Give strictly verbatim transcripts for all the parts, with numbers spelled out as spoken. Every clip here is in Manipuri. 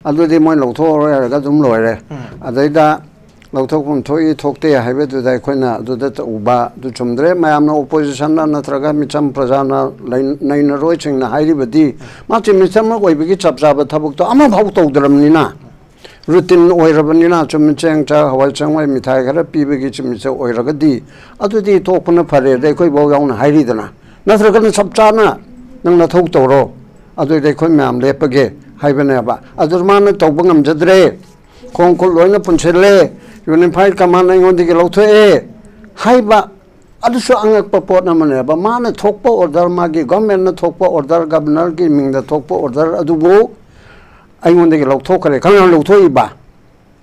ꯑꯗꯨꯗꯤ ꯃꯣꯏ ꯂꯧꯊꯣꯛꯑꯔꯣꯏ ꯍꯥꯏꯔꯒ ꯑꯗꯨꯝ ꯂꯣꯏꯔꯦ꯫ ꯎꯝ꯫ ꯑꯗꯩꯗ ꯂꯧꯊꯣꯛꯐꯝ ꯊꯣꯛꯏ ꯊꯣꯛꯇꯦ ꯍꯥꯏꯕꯗꯨꯗ ꯑꯩꯈꯣꯏꯅ ꯑꯗꯨꯗ ꯇꯧꯕ ꯑꯗꯨ ꯆꯨꯝꯗ꯭ꯔꯦ꯫ ꯃꯌꯥꯝꯅ, ꯑꯣꯄꯣꯖꯤꯁꯟꯅ ꯅꯠꯇ꯭ꯔꯒ ꯃꯤꯆꯝ ꯄ꯭ꯔꯖꯥꯅ ꯂꯩ-, ꯅꯩꯅꯔꯣꯏꯁꯤꯡꯅ ꯍꯥꯏꯔꯤꯕꯗꯤ, ꯃꯥ ꯆꯤꯞ ꯃꯤꯅꯤꯁꯇꯔ ꯑꯃ ꯑꯣꯏꯕꯒꯤ ꯆꯞ ꯆꯥꯕ ꯊꯕꯛꯇꯣ ꯑꯃꯐꯥꯎ ꯇꯧꯗ꯭ꯔꯕꯅꯤꯅ, ꯔꯨꯇꯤꯟ ꯑꯣꯏꯔꯕꯅꯤꯅ, ꯆꯨꯝꯅ ꯆꯦꯡ ꯆꯥꯛ ꯍꯋꯥꯏ ꯆꯦꯡꯋꯥꯏ ꯃꯤꯊꯥꯏ ꯈꯔ ꯄꯤꯕꯒꯤ ꯆꯤꯞ ꯃꯤꯅꯤꯁꯇꯔ ꯑꯣꯏꯔꯒꯗꯤ, ꯑꯗꯨꯗꯤ ꯇꯣꯛꯄꯅ ꯐꯔꯦ꯫ ꯑꯗ ꯑꯩꯈꯣꯏꯐꯥꯎ ꯌꯥꯎꯅ ꯍꯥꯏꯔꯤꯗꯅ, ꯅꯠꯇ꯭ꯔꯒꯅ ꯆꯞ ꯆꯥꯅ ꯅꯪ ꯅꯊꯧ ꯇꯧꯔꯣ, ꯑꯗꯨꯏꯗꯤ ꯑꯩꯈꯣꯏ ꯃꯌꯥꯝ ꯂꯦꯞꯄꯒꯦ ꯍꯥꯏꯕꯅꯦꯕ꯫ ꯑꯗꯨ ꯃꯥꯅ ꯇꯧꯕ ꯉꯝꯖꯗ꯭ꯔꯦ, ꯈꯣꯡ ꯈꯨꯠ ꯂꯣꯏꯅ ꯄꯨꯟꯁꯤꯜꯂꯦ, ꯌꯨꯅꯤꯐꯥꯏꯠ ꯀꯃꯥꯟ ꯑꯩꯉꯣꯟꯗꯒꯤ ꯂꯧꯊꯣꯛꯑꯦ ꯍꯥꯏꯕ, ꯑꯗꯨꯁꯨ ꯑꯉꯛꯄ ꯄꯣꯠ ꯑꯃꯅꯦꯕ꯫ ꯃꯥꯅ ꯊꯣꯛꯄ ꯑꯣꯔꯗꯔ, ꯃꯥꯒꯤ ꯒꯚꯔꯟꯃꯦꯟꯠꯅ ꯊꯣꯛꯄ ꯑꯣꯔꯗꯔ, ꯒꯚꯔꯅꯔꯒꯤ ꯃꯤꯡꯗ ꯊꯣꯛꯄ ꯑꯣꯔꯗꯔ ꯑꯗꯨꯕꯨ ꯑꯩꯉꯣꯟꯗꯒꯤ ꯂꯧꯊꯣꯛꯈ꯭ꯔꯦ꯫ ꯀꯅꯥꯅ ꯂꯧꯊꯣꯛꯏꯕ?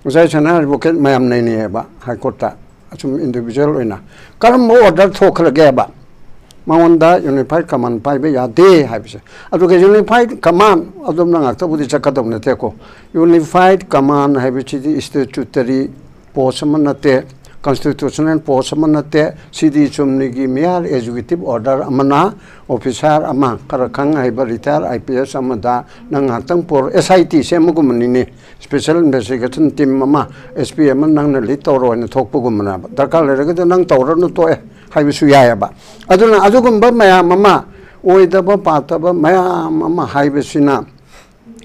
ꯉꯁꯥꯏ ꯁꯅꯥ ꯑꯦꯗꯚꯣꯀꯦꯠ ꯃꯌꯥꯝ ꯅꯩꯅꯩꯌꯦꯕ ꯍꯥꯏ ꯀꯣꯔꯠꯇ, ꯑꯁꯨꯝ ꯏꯟꯗꯤꯕꯤꯖꯨꯋꯦꯜ ꯑꯣꯏꯅ꯫ ꯀꯔꯝꯕ ꯑꯣꯔꯗꯔ ꯊꯣꯛꯈ꯭ꯔꯒꯦꯕ? ꯃꯉꯣꯟꯗ ꯌꯨꯅꯤꯐꯥꯏꯠ ꯀꯃꯥꯟ ꯄꯥꯏꯕ ꯌꯥꯗꯦ ꯍꯥꯏꯕꯁꯦ꯫ ꯑꯗꯨꯒ ꯌꯨꯅꯤꯐꯥꯏꯠ ꯀꯃꯥꯟ ꯑꯗꯨꯝꯅ ꯉꯥꯛꯇꯕꯨꯗꯤ ꯆꯠꯀꯗꯧ ꯅꯠꯇꯦꯀꯣ꯫ ꯌꯨꯅꯤꯐꯥꯏꯠ ꯀꯃꯥꯟ ꯍꯥꯏꯕꯁꯤꯗꯤ ꯁ꯭ꯇꯦꯆꯨꯇꯔꯤ ꯄꯣꯁ ꯑꯃ ꯅꯠꯇꯦ, ꯀꯟꯁꯇꯤꯇ꯭ꯌꯨꯁꯅꯦꯜ ꯄꯣꯁ ꯑꯃ ꯅꯠꯇꯦ꯫ ꯁꯤꯗꯤ ꯆꯨꯝꯅꯒꯤ ꯃꯤꯌꯥꯔ ꯑꯦꯛꯖꯤꯀ꯭ꯌꯨꯇꯤꯚ ꯑꯣꯔꯗꯔ ꯑꯃꯅ, ꯑꯣꯐꯤꯁꯥꯔ ꯑꯃ ꯈꯔ ꯈꯪ ꯍꯩꯕ ꯔꯤꯇꯥꯌꯔ ꯑꯥꯏ ꯄꯤ ꯑꯦꯁ ꯑꯃꯗ ꯅꯪ ꯉꯥꯏꯍꯥꯛꯇꯪ ꯄꯣꯔꯣ, ꯑꯦꯁ ꯑꯥꯏ ꯇꯤ ꯁꯦꯝꯕꯒꯨꯝꯕꯅꯤꯅꯦ꯫ ꯁ꯭ꯄꯦꯁꯦꯜ ꯏꯟꯚꯦꯁꯇꯤꯒꯦꯁꯟ ꯇꯤꯝ ꯑꯃ, ꯑꯦꯁ ꯄꯤ ꯑꯃ ꯅꯪꯅ ꯂꯤꯗ ꯇꯧꯔꯣ ꯍꯥꯏꯅ ꯊꯣꯛꯄꯒꯨꯝꯕꯅꯦꯕ꯫ ꯗꯔꯀꯥꯔ ꯂꯩꯔꯒꯗꯤ ꯅꯪ ꯇꯧꯔꯅꯨ, ꯇꯣꯛꯑꯦ ꯍꯥꯏꯕꯁꯨ ꯌꯥꯏꯑꯕ꯫ ꯑꯗꯨꯅ ꯑꯗꯨꯒꯨꯝꯕ ꯃꯌꯥꯝ ꯑꯃ, ꯑꯣꯏꯗꯕ ꯄꯥꯗꯕ ꯃꯌꯥꯝ ꯑꯃ ꯍꯥꯏꯕꯁꯤꯅ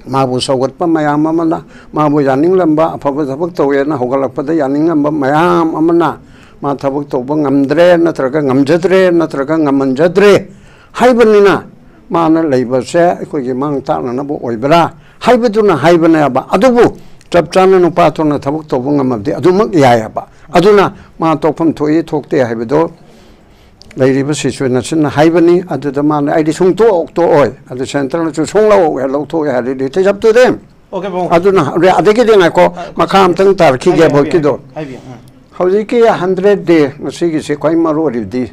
ꯃꯥꯕꯨ ꯁꯧꯒꯠꯄ ꯃꯌꯥꯝ ꯑꯃꯅ, ꯃꯥꯕꯨ ꯌꯥꯅꯤꯡꯂꯝꯕ, ꯑꯐꯕ ꯊꯕꯛ ꯇꯧꯋꯦꯅ ꯍꯧꯒꯠꯂꯛꯄꯗ ꯌꯥꯅꯤꯡꯂꯝꯕ ꯃꯌꯥꯝ ꯑꯃꯅ ꯃꯥ ꯊꯕꯛ ꯇꯧꯕ ꯉꯝꯗ꯭ꯔꯦ, ꯅꯠꯇ꯭ꯔꯒ ꯉꯝꯖꯗ꯭ꯔꯦ, ꯅꯠꯇ꯭ꯔꯒ ꯉꯝꯍꯟꯖꯗ꯭ꯔꯦ ꯍꯥꯏꯕꯅꯤꯅ, ꯃꯥꯅ ꯂꯩꯕꯁꯦ ꯑꯩꯈꯣꯏꯒꯤ ꯃꯥꯡ ꯇꯥꯛꯅꯅꯕ ꯑꯣꯏꯕ꯭ꯔꯥ ꯍꯥꯏꯕꯗꯨꯅ ꯍꯥꯏꯕꯅꯦꯕ꯫ ꯑꯗꯨꯕꯨ ꯆꯞ ꯆꯥꯅ ꯅꯨꯄꯥ ꯊꯣꯛꯅ ꯊꯕꯛ ꯇꯧꯕ ꯉꯝꯃꯕꯗꯤ ꯑꯗꯨꯃꯛ ꯌꯥꯏꯑꯕ꯫ ꯑꯗꯨꯅ ꯃꯥ ꯇꯣꯛꯐꯝ ꯊꯣꯛꯏ ꯊꯣꯛꯇꯦ ꯍꯥꯏꯕꯗꯣ ꯂꯩꯔꯤꯕ ꯁꯤꯆꯨꯋꯦꯁꯟꯅ ꯍꯥꯏꯕꯅꯤ꯫ ꯑꯗꯨꯗ ꯃꯥꯅ, "ꯑꯩꯗꯤ ꯁꯨꯡꯇꯣꯛ ꯇꯣꯛꯑꯣꯏ, ꯑꯗꯨ ꯁꯦꯟꯇꯔꯅꯁꯨ ꯁꯨꯡꯂꯧ ꯂꯧꯊꯣꯛꯑꯣꯏ" ꯍꯥꯏꯔꯗꯤ, "It is up to them"꯫ Okay, ꯄꯥꯕꯨꯡ꯫ ꯑꯗꯨꯅ ꯍꯣꯔꯦꯟ ꯑꯗꯒꯤꯗꯤ ꯉꯥꯏꯈꯣ, ꯑ, ꯃꯈꯥ ꯑꯝꯇꯪ ꯇꯥꯔꯛꯈꯤꯒꯦ ꯍꯥꯏꯕꯤꯌꯨ, ꯍꯥꯏꯕꯤꯌꯨ, ꯚꯣꯠꯀꯤꯗꯣ꯫ ꯍꯥꯏꯕꯤꯌꯨ, ꯎꯝ꯫ ꯍꯧꯖꯤꯛꯀꯤ ꯍꯟꯗ꯭ꯔꯦꯠ ꯗꯦ, ꯉꯁꯤꯒꯤꯁꯦ ꯈ꯭ꯋꯥꯏ ꯃꯔꯨ ꯑꯣꯏꯔꯤꯕꯗꯤ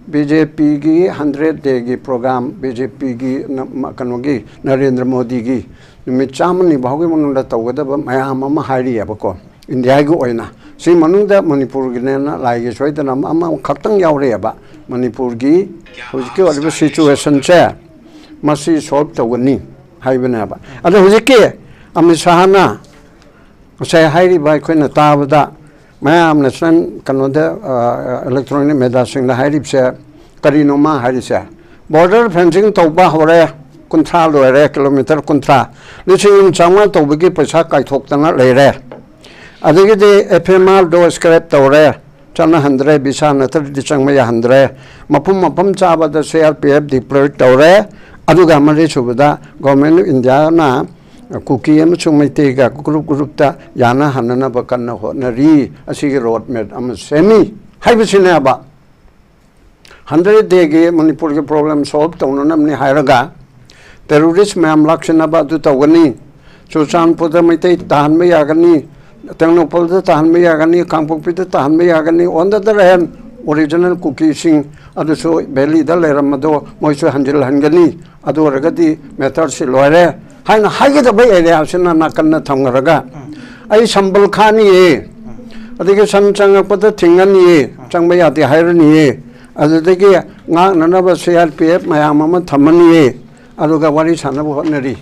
ꯕꯤ ꯖꯦ ꯄꯤꯒꯤ ꯍꯟꯗ꯭ꯔꯦꯠ ꯗꯦꯒꯤ ꯄ꯭ꯔꯣꯒ꯭ꯔꯥꯝ, ꯕꯤ ꯖꯦ ꯄꯤꯒꯤ ꯅ-, ꯃ-, ꯀꯩꯅꯣꯒꯤ, ꯅꯔꯦꯟꯗ꯭ꯔ ꯃꯣꯗꯤꯒꯤ ꯅꯨꯃꯤꯠ ꯆꯥꯝꯃꯅꯤ ꯐꯥꯎꯒꯤ ꯃꯅꯨꯡꯗ ꯇꯧꯒꯗꯕ ꯃꯌꯥꯝ ꯑꯃ ꯍꯥꯏꯔꯤꯑꯕꯀꯣ, ꯏꯟꯗꯤꯌꯥꯒꯤ ꯑꯣꯏꯅ꯫ ꯁꯤ ꯃꯅꯨꯡꯗ ꯃꯅꯤꯄꯨꯔꯒꯤꯅꯦꯅ ꯂꯥꯏꯒꯤ ꯁꯣꯏꯗꯅ ꯑꯃ, ꯑꯃꯈꯛꯇꯪ ꯌꯥꯎꯔꯛꯑꯦꯕ꯫ ꯃꯅꯤꯄꯨꯔꯒꯤ ꯍꯧꯖꯤꯛꯀꯤ ꯑꯣꯏꯔꯤꯕ ꯁꯤꯆꯨꯋꯦꯁꯟꯁꯦ ꯃꯁꯤ ꯁꯣꯜꯕ ꯇꯧꯒꯅꯤ ꯍꯥꯏꯕꯅꯦꯕ꯫ ꯑꯗꯣ ꯍꯧꯖꯤꯛꯀꯤ ꯑꯃꯤꯠ ꯁꯥꯍꯅ ꯉꯁꯥꯏ ꯍꯥꯏꯔꯤꯕ, ꯑꯩꯈꯣꯏꯅ ꯇꯥꯕꯗ ꯃꯌꯥꯝꯅ ꯁꯨꯝ ꯀꯩꯅꯣꯗ, ꯏꯂꯦꯛꯇ꯭ꯔꯣꯅꯤꯛ ꯃꯦꯗꯤꯌꯥꯁꯤꯡꯗ ꯍꯥꯏꯔꯤꯕꯁꯦ ꯀꯔꯤꯅꯣ ꯃꯥ ꯍꯥꯏꯔꯤꯁꯦ? ꯕꯣꯔꯗꯔ ꯐꯦꯟꯁꯤꯡ ꯇꯧꯕ ꯍꯧꯔꯦ, ꯀꯨꯟꯊ꯭ꯔꯥ ꯂꯣꯏꯔꯦ, ꯀꯤꯂꯣꯃꯤꯇꯔ ꯀꯨꯟꯊ꯭ꯔꯥ, ꯂꯤꯁꯤꯡ ꯑꯍꯨꯝ ꯆꯥꯝꯃꯉꯥ ꯇꯧꯕꯒꯤ ꯄꯩꯁꯥ ꯀꯥꯏꯊꯣꯛꯇꯅ ꯂꯩꯔꯦ꯫ ꯑꯗꯒꯤꯗꯤ ꯑꯦꯐ ꯑꯦꯝ ꯑꯥꯔꯗꯣ ꯁ꯭ꯀ꯭ꯔꯦꯞ ꯇꯧꯔꯦ, ꯆꯠꯅꯍꯟꯗ꯭ꯔꯦ, ꯚꯤꯁꯥ ꯅꯠꯇ꯭ꯔꯗꯤ ꯆꯪꯕ ꯌꯥꯍꯟꯗ꯭ꯔꯦ, ꯃꯐꯝ ꯃꯐꯝ ꯆꯥꯕꯗ C R P F deploy ꯇꯧꯔꯦ꯫ ꯑꯗꯨꯒ ꯃꯔꯤꯁꯨꯕꯗ ꯒꯣꯔꯃꯦꯟ ꯑꯣꯐ ꯏꯟꯗꯤꯌꯥꯅ ꯀꯨꯀꯤ ꯑꯃꯁꯨꯡ ꯃꯩꯇꯩꯒ ꯒ꯭ꯔꯨꯞ ꯒ꯭ꯔꯨꯞꯇ ꯌꯥꯅꯍꯟꯅꯅꯕ ꯀꯟꯅ ꯍꯣꯠꯅꯔꯤ, ꯑꯁꯤꯒꯤ ꯔꯣꯗ ꯃꯦꯞ ꯑꯃ ꯁꯦꯝꯃꯤ ꯍꯥꯏꯕꯁꯤꯅꯦꯕ꯫ ꯍꯟꯗ꯭ꯔꯦꯠ ꯗꯦꯒꯤ ꯃꯅꯤꯄꯨꯔꯒꯤ ꯄ꯭ꯔꯣꯕ꯭ꯂꯦꯝ ꯁꯣꯜꯕ ꯇꯧꯅꯅꯕꯅꯤ ꯍꯥꯏꯔꯒ ꯇꯦꯔꯣꯔꯤꯁ ꯃꯌꯥꯝ ꯂꯥꯛꯁꯤꯟꯅꯕ ꯑꯗꯨ ꯇꯧꯒꯅꯤ, ꯆꯨꯔꯆꯥꯟꯄꯨꯔꯗ ꯃꯩꯇꯩ ꯇꯥꯍꯟꯕ ꯌꯥꯒꯅꯤ, ꯇꯦꯡꯅꯧꯄꯜꯗ ꯇꯥꯍꯟꯕ ꯌꯥꯒꯅꯤ, ꯀꯥꯡꯄꯣꯛꯄꯤꯗ ꯇꯥꯍꯟꯕ ꯌꯥꯒꯅꯤ, on the other hand original ꯀꯨꯀꯤꯁꯤꯡ ꯑꯗꯨꯁꯨ ꯚꯦꯂꯤꯗ ꯂꯩꯔꯝꯕꯗꯣ ꯃꯣꯏꯁꯨ ꯍꯟꯖꯤꯜꯍꯟꯒꯅꯤ꯫ ꯑꯗꯨ ꯑꯣꯏꯔꯒꯗꯤ ꯃꯦꯇꯔꯁꯤ ꯂꯣꯏꯔꯦ ꯍꯥꯏꯅ ꯍꯥꯏꯒꯗꯕ ꯑꯦꯔꯤꯌꯥꯁꯤꯅ ꯅꯥꯀꯟꯗ ꯊꯝꯈ꯭ꯔꯒ, ꯑꯩ ꯁꯝꯕꯜ ꯈꯥꯅꯤꯌꯦ, ꯑꯗꯒꯤ ꯁꯟ ꯆꯪꯉꯛꯄꯗ ꯊꯤꯡꯉꯅꯤꯌꯦ, ꯆꯪꯕ ꯌꯥꯗꯦ ꯍꯥꯏꯔꯅꯤꯌꯦ, ꯑꯗꯨꯗꯒꯤ ꯉꯥꯛꯅꯅꯕ ꯁꯤ ꯑꯥꯔ ꯄꯤ ꯑꯦꯐ ꯃꯌꯥꯝ ꯑꯃ ꯊꯝꯃꯅꯤꯌꯦ, ꯑꯗꯨꯒ ꯋꯥꯔꯤ ꯁꯥꯟꯅꯕ ꯍꯣꯠꯅꯔꯤ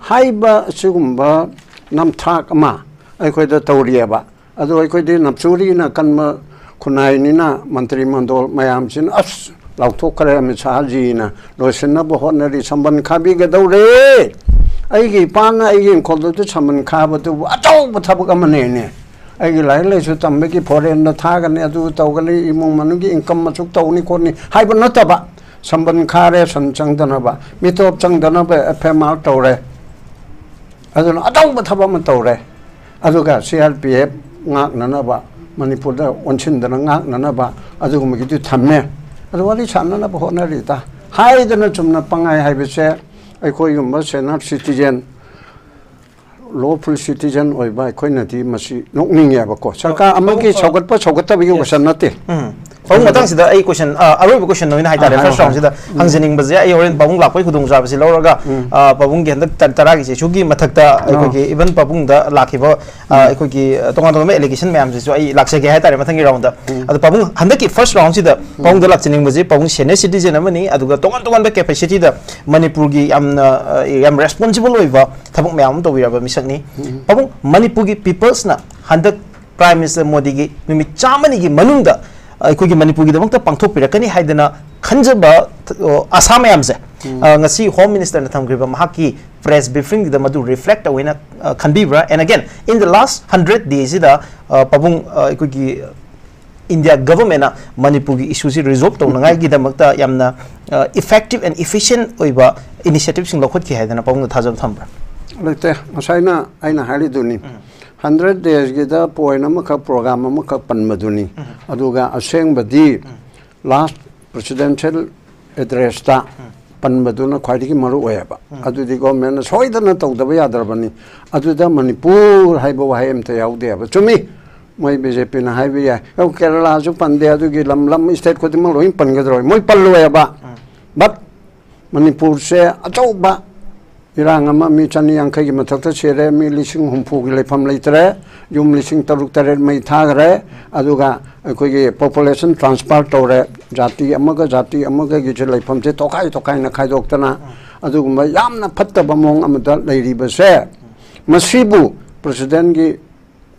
ꯍꯥꯏꯕ ꯑꯁꯤꯒꯨꯝꯕ ꯅꯝꯊꯥꯛ ꯑꯃ ꯑꯩꯈꯣꯏꯗ ꯇꯧꯔꯤꯑꯕ꯫ ꯑꯗꯣ ꯑꯩꯈꯣꯏꯗꯤ ꯅꯞꯆꯨꯔꯤꯅ ꯀꯟꯕ ꯈꯨꯟꯅꯥꯏꯅꯤꯅ ꯃꯟꯇ꯭ꯔꯤ ꯃꯟꯗꯣꯜ ꯃꯌꯥꯝꯁꯤꯅ ꯑꯁ ꯂꯥꯎꯊꯣꯛꯈ꯭ꯔꯦ ꯑꯃꯤꯠ ꯁꯥꯍꯖꯤꯅ ꯂꯣꯏꯁꯤꯟꯅꯕ ꯍꯣꯠꯅꯔꯤ, ꯁꯝꯕꯟ ꯈꯥꯕꯤꯒꯗꯧꯔꯦ꯫ ꯑꯩꯒꯤ ꯏꯄꯥꯅ ꯑꯩꯒꯤ ꯏꯪꯈꯣꯜꯗꯨꯗ ꯁꯝꯕꯟ ꯈꯥꯕꯗꯨꯕꯨ ꯑꯆꯧꯕ ꯊꯕꯛ ꯑꯃꯅꯦꯅꯦ꯫ ꯑꯩꯒꯤ ꯂꯥꯏꯔꯤꯛ ꯂꯥꯏꯁꯨ ꯇꯝꯕꯒꯤ ꯐꯣꯔꯦꯟꯗ ꯊꯥꯒꯅꯤ, ꯑꯗꯨ ꯇꯧꯒꯅꯤ, ꯏꯃꯨꯡ ꯃꯅꯨꯡꯒꯤ ꯏꯟꯀꯝ ꯑꯁꯨꯛ ꯇꯧꯅꯤ ꯈꯣꯠꯅꯤ ꯍꯥꯏꯕ ꯅꯠꯇꯕ, ꯁꯝꯕꯟ ꯈꯥꯔꯦ, ꯁꯟ ꯆꯪꯗꯅꯕ, ꯃꯤꯇꯣꯞ ꯆꯪꯗꯅꯕ ꯑꯦꯐ ꯑꯥꯏ ꯑꯥꯔ ꯇꯧꯔꯦ꯫ ꯑꯗꯨꯅ ꯑꯆꯧꯕ ꯊꯕꯛ ꯑꯃ ꯇꯧꯔꯦ꯫ ꯑꯗꯨꯒ ꯁꯤ ꯑꯥꯔ ꯄꯤ ꯑꯦꯐ ꯉꯥꯛꯅꯅꯕ ꯃꯅꯤꯄꯨꯔꯗ ꯑꯣꯟꯁꯤꯟꯗꯅ ꯉꯥꯛꯅꯅꯕ ꯑꯗꯨꯒꯨꯝꯕꯒꯤꯗꯨ ꯊꯝꯃꯦ꯫ ꯑꯗꯨ ꯋꯥꯔꯤ ꯁꯥꯟꯅꯅꯕ ꯍꯣꯠꯅꯔꯤꯗ꯫ ꯍꯥꯏꯗꯅ ꯆꯨꯝꯅ ꯄꯪꯍꯥꯏ ꯍꯥꯏꯕꯁꯦ ꯑꯩꯈꯣꯏꯒꯨꯝꯕ ꯁꯦꯅꯤꯌꯔ ꯁꯤꯇꯤꯖꯦꯟ, ꯂꯣꯐꯨꯜ ꯁꯤꯇꯤꯖꯦꯟ ꯑꯣꯏꯕ ꯑꯩꯈꯣꯏꯅꯗꯤ ꯃꯁꯤ ꯅꯣꯛꯅꯤꯡꯉꯦꯕꯀꯣ꯫ ꯁꯔꯀꯥꯔ ꯑꯃꯒꯤ ꯁꯧꯒꯠꯄ ꯁꯧꯒꯠꯇꯕꯒꯤ ꯀ꯭ꯋꯦꯁꯟ ꯅꯠꯇꯦ꯫ ꯎꯝ꯫ ꯄꯥꯕꯨꯡ, ꯃꯇꯥꯡꯁꯤꯗ ꯑꯩ ꯀꯣꯏꯁꯟ, ꯑ, ꯑꯔꯣꯏꯕ ꯀꯣꯏꯁꯟ ꯑꯣꯏꯅ ꯍꯥꯏꯇꯥꯔꯦ, ꯍꯥꯏꯔꯣ, ꯐꯥꯔꯁ ꯍꯥꯏꯔꯣ꯫ ꯔꯥꯎꯟꯁꯤꯗ ꯍꯪꯖꯅꯤꯡꯕꯁꯦ, ꯑꯩ ꯍꯣꯔꯦꯟ ꯄꯥꯕꯨꯡ ꯂꯥꯛꯄꯒꯤ ꯈꯨꯗꯣꯡꯆꯥꯕꯁꯤ ꯂꯧꯔꯒ, ꯎꯝ꯫ ꯑ, ꯄꯥꯕꯨꯡꯒꯤ ꯍꯟꯗꯛ ꯇꯥ-, ꯇꯔꯥꯒꯤ ꯆꯩꯁꯨꯒꯤ ꯃꯊꯛꯇ ꯑꯥ꯫ ꯑꯩꯈꯣꯏꯒꯤ ꯏꯚꯟ ꯄꯥꯕꯨꯡꯗ ꯂꯥꯛꯈꯤꯕ, ꯑ, ꯎꯝ꯫ ꯑꯩꯈꯣꯏꯒꯤ, ꯑ, ꯇꯣꯉꯥꯟ ꯇꯣꯉꯥꯟꯕ ꯑꯦꯂꯤꯒꯦꯁꯟ ꯃꯌꯥꯝꯁꯤꯁꯨ ꯑꯩ ꯂꯥꯛꯆꯒꯦ ꯍꯥꯏꯇꯥꯔꯦ ꯃꯊꯪꯒꯤ ꯔꯥꯎꯟꯗ꯫ ꯎꯝ꯫ ꯑꯗꯣ ꯄꯥꯕꯨꯡ, ꯍꯟꯗꯛꯀꯤ ꯐꯥꯔꯁ ꯔꯥꯎꯟꯁꯤꯗ ꯎꯝ꯫ ꯄꯥꯕꯨꯡꯗ ꯂꯥꯛꯆꯅꯤꯡꯕꯁꯦ, ꯄꯥꯕꯨꯡ ꯁꯦꯅꯤꯌꯔ ꯁꯤꯇꯤꯖꯦꯟ ꯑꯃꯅꯤ, ꯑꯗꯨꯒ ꯇꯣꯉꯥꯟ ꯇꯣꯉꯥꯟꯕ ꯀꯦꯄꯦꯁꯤꯇꯤꯗ ꯃꯅꯤꯄꯨꯔꯒꯤ ꯌꯥꯝꯅ, ꯑ, ꯌꯥꯝ ꯔꯦꯁꯄꯣꯟꯁꯤꯕꯜ ꯑꯣꯏꯕ ꯊꯕꯛ ꯃꯌꯥꯝ ꯑꯃ ꯇꯧꯕꯤꯔꯕ ꯃꯤꯁꯛꯅꯤ꯫ ꯎꯝ꯫ ꯄꯥꯕꯨꯡ, ꯃꯅꯤꯄꯨꯔꯒꯤ ꯄꯤꯄꯜꯁꯅ ꯍꯟꯗꯛ ꯄ꯭ꯔꯥꯏꯝ ꯃꯤꯅꯤꯁꯇꯔ ꯃꯣꯗꯤꯒꯤ ꯅꯨꯃꯤꯠ ꯆꯥꯝꯃꯅꯤꯒꯤ ꯃꯅꯨꯡꯗ ꯑꯩꯈꯣꯏꯒꯤ ꯃꯅꯤꯄꯨꯔꯒꯤꯗꯃꯛꯇ ꯄꯥꯡꯊꯣꯛꯄꯤꯔꯛꯀꯅꯤ ꯍꯥꯏꯗꯅ ꯈꯟꯖꯕ, ꯑ, ꯑꯁꯥ ꯃꯌꯥꯝꯁꯦ, ꯎꯝ꯫ ꯑ, ꯉꯁꯤ ꯍꯣꯝ ꯃꯤꯅꯤꯁꯇꯔꯅ ꯊꯝꯈ꯭ꯔꯤꯕ ꯃꯍꯥꯛꯀꯤ ꯄ꯭ꯔꯦꯁ ꯕ꯭ꯔꯤꯐꯤꯡꯗꯨꯗ ꯃꯗꯨ ꯔꯤꯐ꯭ꯂꯦꯛ ꯇꯧꯋꯦꯅ, ꯑ, ꯈꯟꯕꯤꯕ꯭ꯔꯥ? And again, in the last hundred days ꯁꯤꯗ, ꯑ, ꯄꯥꯕꯨꯡ, ꯑ, ꯑꯩꯈꯣꯏꯒꯤ ꯏꯟꯗꯤꯌꯥ ꯒꯚꯔꯟꯃꯦꯟꯅ ꯃꯅꯤꯄꯨꯔꯒꯤ ꯏꯁꯨꯁꯤ ꯔꯤꯖꯣꯜꯕ ꯇꯧꯅꯉꯥꯏꯒꯤꯗꯃꯛꯇ ꯌꯥꯝꯅ, ꯑ, effective and efficient ꯑꯣꯏꯕ ꯏꯅꯤꯁꯤꯌꯦꯇꯤꯚꯁꯤꯡ ꯂꯧꯈꯠꯈꯤ ꯍꯥꯏꯗꯅ ꯄꯥꯕꯨꯡꯗ ꯊꯥꯖꯕ ꯊꯝꯕ꯭ꯔꯥ? ꯂꯩꯇꯦ꯫ ꯉꯁꯥꯏꯅ ꯑꯩꯅ ꯍꯥꯏꯔꯤꯗꯨꯅꯤ꯫ ꯎꯝ꯫ ꯍꯟꯗ꯭ꯔꯦꯠ ꯗꯦꯖꯀꯤꯗ ꯄꯣꯏꯟ ꯑꯃꯈꯛ, ꯄ꯭ꯔꯣꯒ꯭ꯔꯥꯝ ꯑꯃꯈꯛ ꯄꯟꯕꯗꯨꯅꯤ꯫ ꯎꯝ꯫ ꯑꯗꯨꯒ ꯑꯁꯦꯡꯕꯗꯤ ꯎꯝ꯫ ꯂꯥꯁ ꯄ꯭ꯔꯦꯁꯤꯗꯦꯟꯁꯤꯌꯦꯜ ꯑꯦꯗ꯭ꯔꯦꯁꯇ ꯎꯝ꯫ ꯄꯟꯕꯗꯨꯅ ꯈ꯭ꯋꯥꯏꯗꯒꯤ ꯃꯔꯨ ꯑꯣꯏꯌꯦꯕ꯫ ꯎꯝ꯫ ꯑꯗꯨꯗꯤ ꯒꯣꯔꯃꯦꯟꯅ ꯁꯣꯏꯗꯅ ꯇꯧꯗꯕ ꯌꯥꯗ꯭ꯔꯕꯅꯤ꯫ ꯑꯗꯨꯗ ꯃꯅꯤꯄꯨꯔ ꯍꯥꯏꯕ ꯋꯥꯍꯩ ꯑꯝꯇ ꯌꯥꯎꯗꯦꯕ꯫ ꯆꯨꯝꯃꯤ, ꯃꯣꯏ ꯕꯤ ꯖꯦ ꯄꯤꯅ ꯍꯥꯏꯕ ꯌꯥꯏ, "ꯑꯣ, ꯀꯦꯔꯂꯥꯁꯨ ꯄꯟꯗꯦ", ꯑꯗꯨꯒꯤ ꯂꯝ, ꯂꯝ, ꯁ꯭ꯇꯦꯠ ꯈꯨꯗꯤꯡꯃꯛ ꯂꯣꯏ ꯄꯟꯒꯗ꯭ꯔꯣ? ꯃꯣꯏ ꯄꯜꯂꯣꯏꯕ꯫ ꯎꯝ꯫ But ꯃꯅꯤꯄꯨꯔꯁꯦ ꯑꯆꯧꯕ ꯏꯔꯥꯡ ꯑꯃ, ꯃꯤ ꯆꯅꯤ ꯌꯥꯡꯈꯩꯒꯤ ꯃꯊꯛꯇ ꯁꯤꯔꯦ, ꯃꯤ ꯂꯤꯁꯤꯡ ꯍꯨꯝꯐꯨꯒꯤ ꯂꯩꯐꯝ ꯂꯩꯇ꯭ꯔꯦ, ꯌꯨꯝ ꯂꯤꯁꯤꯡ ꯇꯔꯨꯛ ꯇꯔꯦꯠ ꯃꯩ ꯊꯥꯈ꯭ꯔꯦ, ꯑꯗꯨꯒ ꯑꯩꯈꯣꯏꯒꯤ ꯄꯣꯄꯨꯂꯦꯁꯟ ꯇ꯭ꯔꯥꯟꯁꯐꯔ ꯇꯧꯔꯦ, ꯖꯥꯇꯤ ꯑꯃꯒ ꯖꯥꯇꯤ ꯑꯃꯒꯒꯤꯁꯨ ꯂꯩꯐꯝꯁꯦ ꯇꯣꯈꯥꯏ ꯇꯣꯈꯥꯏꯅ ꯈꯥꯏꯗꯣꯛꯇꯅ, ꯑꯗꯨꯒꯨꯝꯕ ꯌꯥꯝꯅ ꯐꯠꯇꯕ ꯃꯑꯣꯡ ꯑꯃꯗ ꯂꯩꯔꯤꯕꯁꯦ, ꯃꯁꯤꯕꯨ ꯄ꯭ꯔꯦꯁꯤꯗꯦꯟꯒꯤ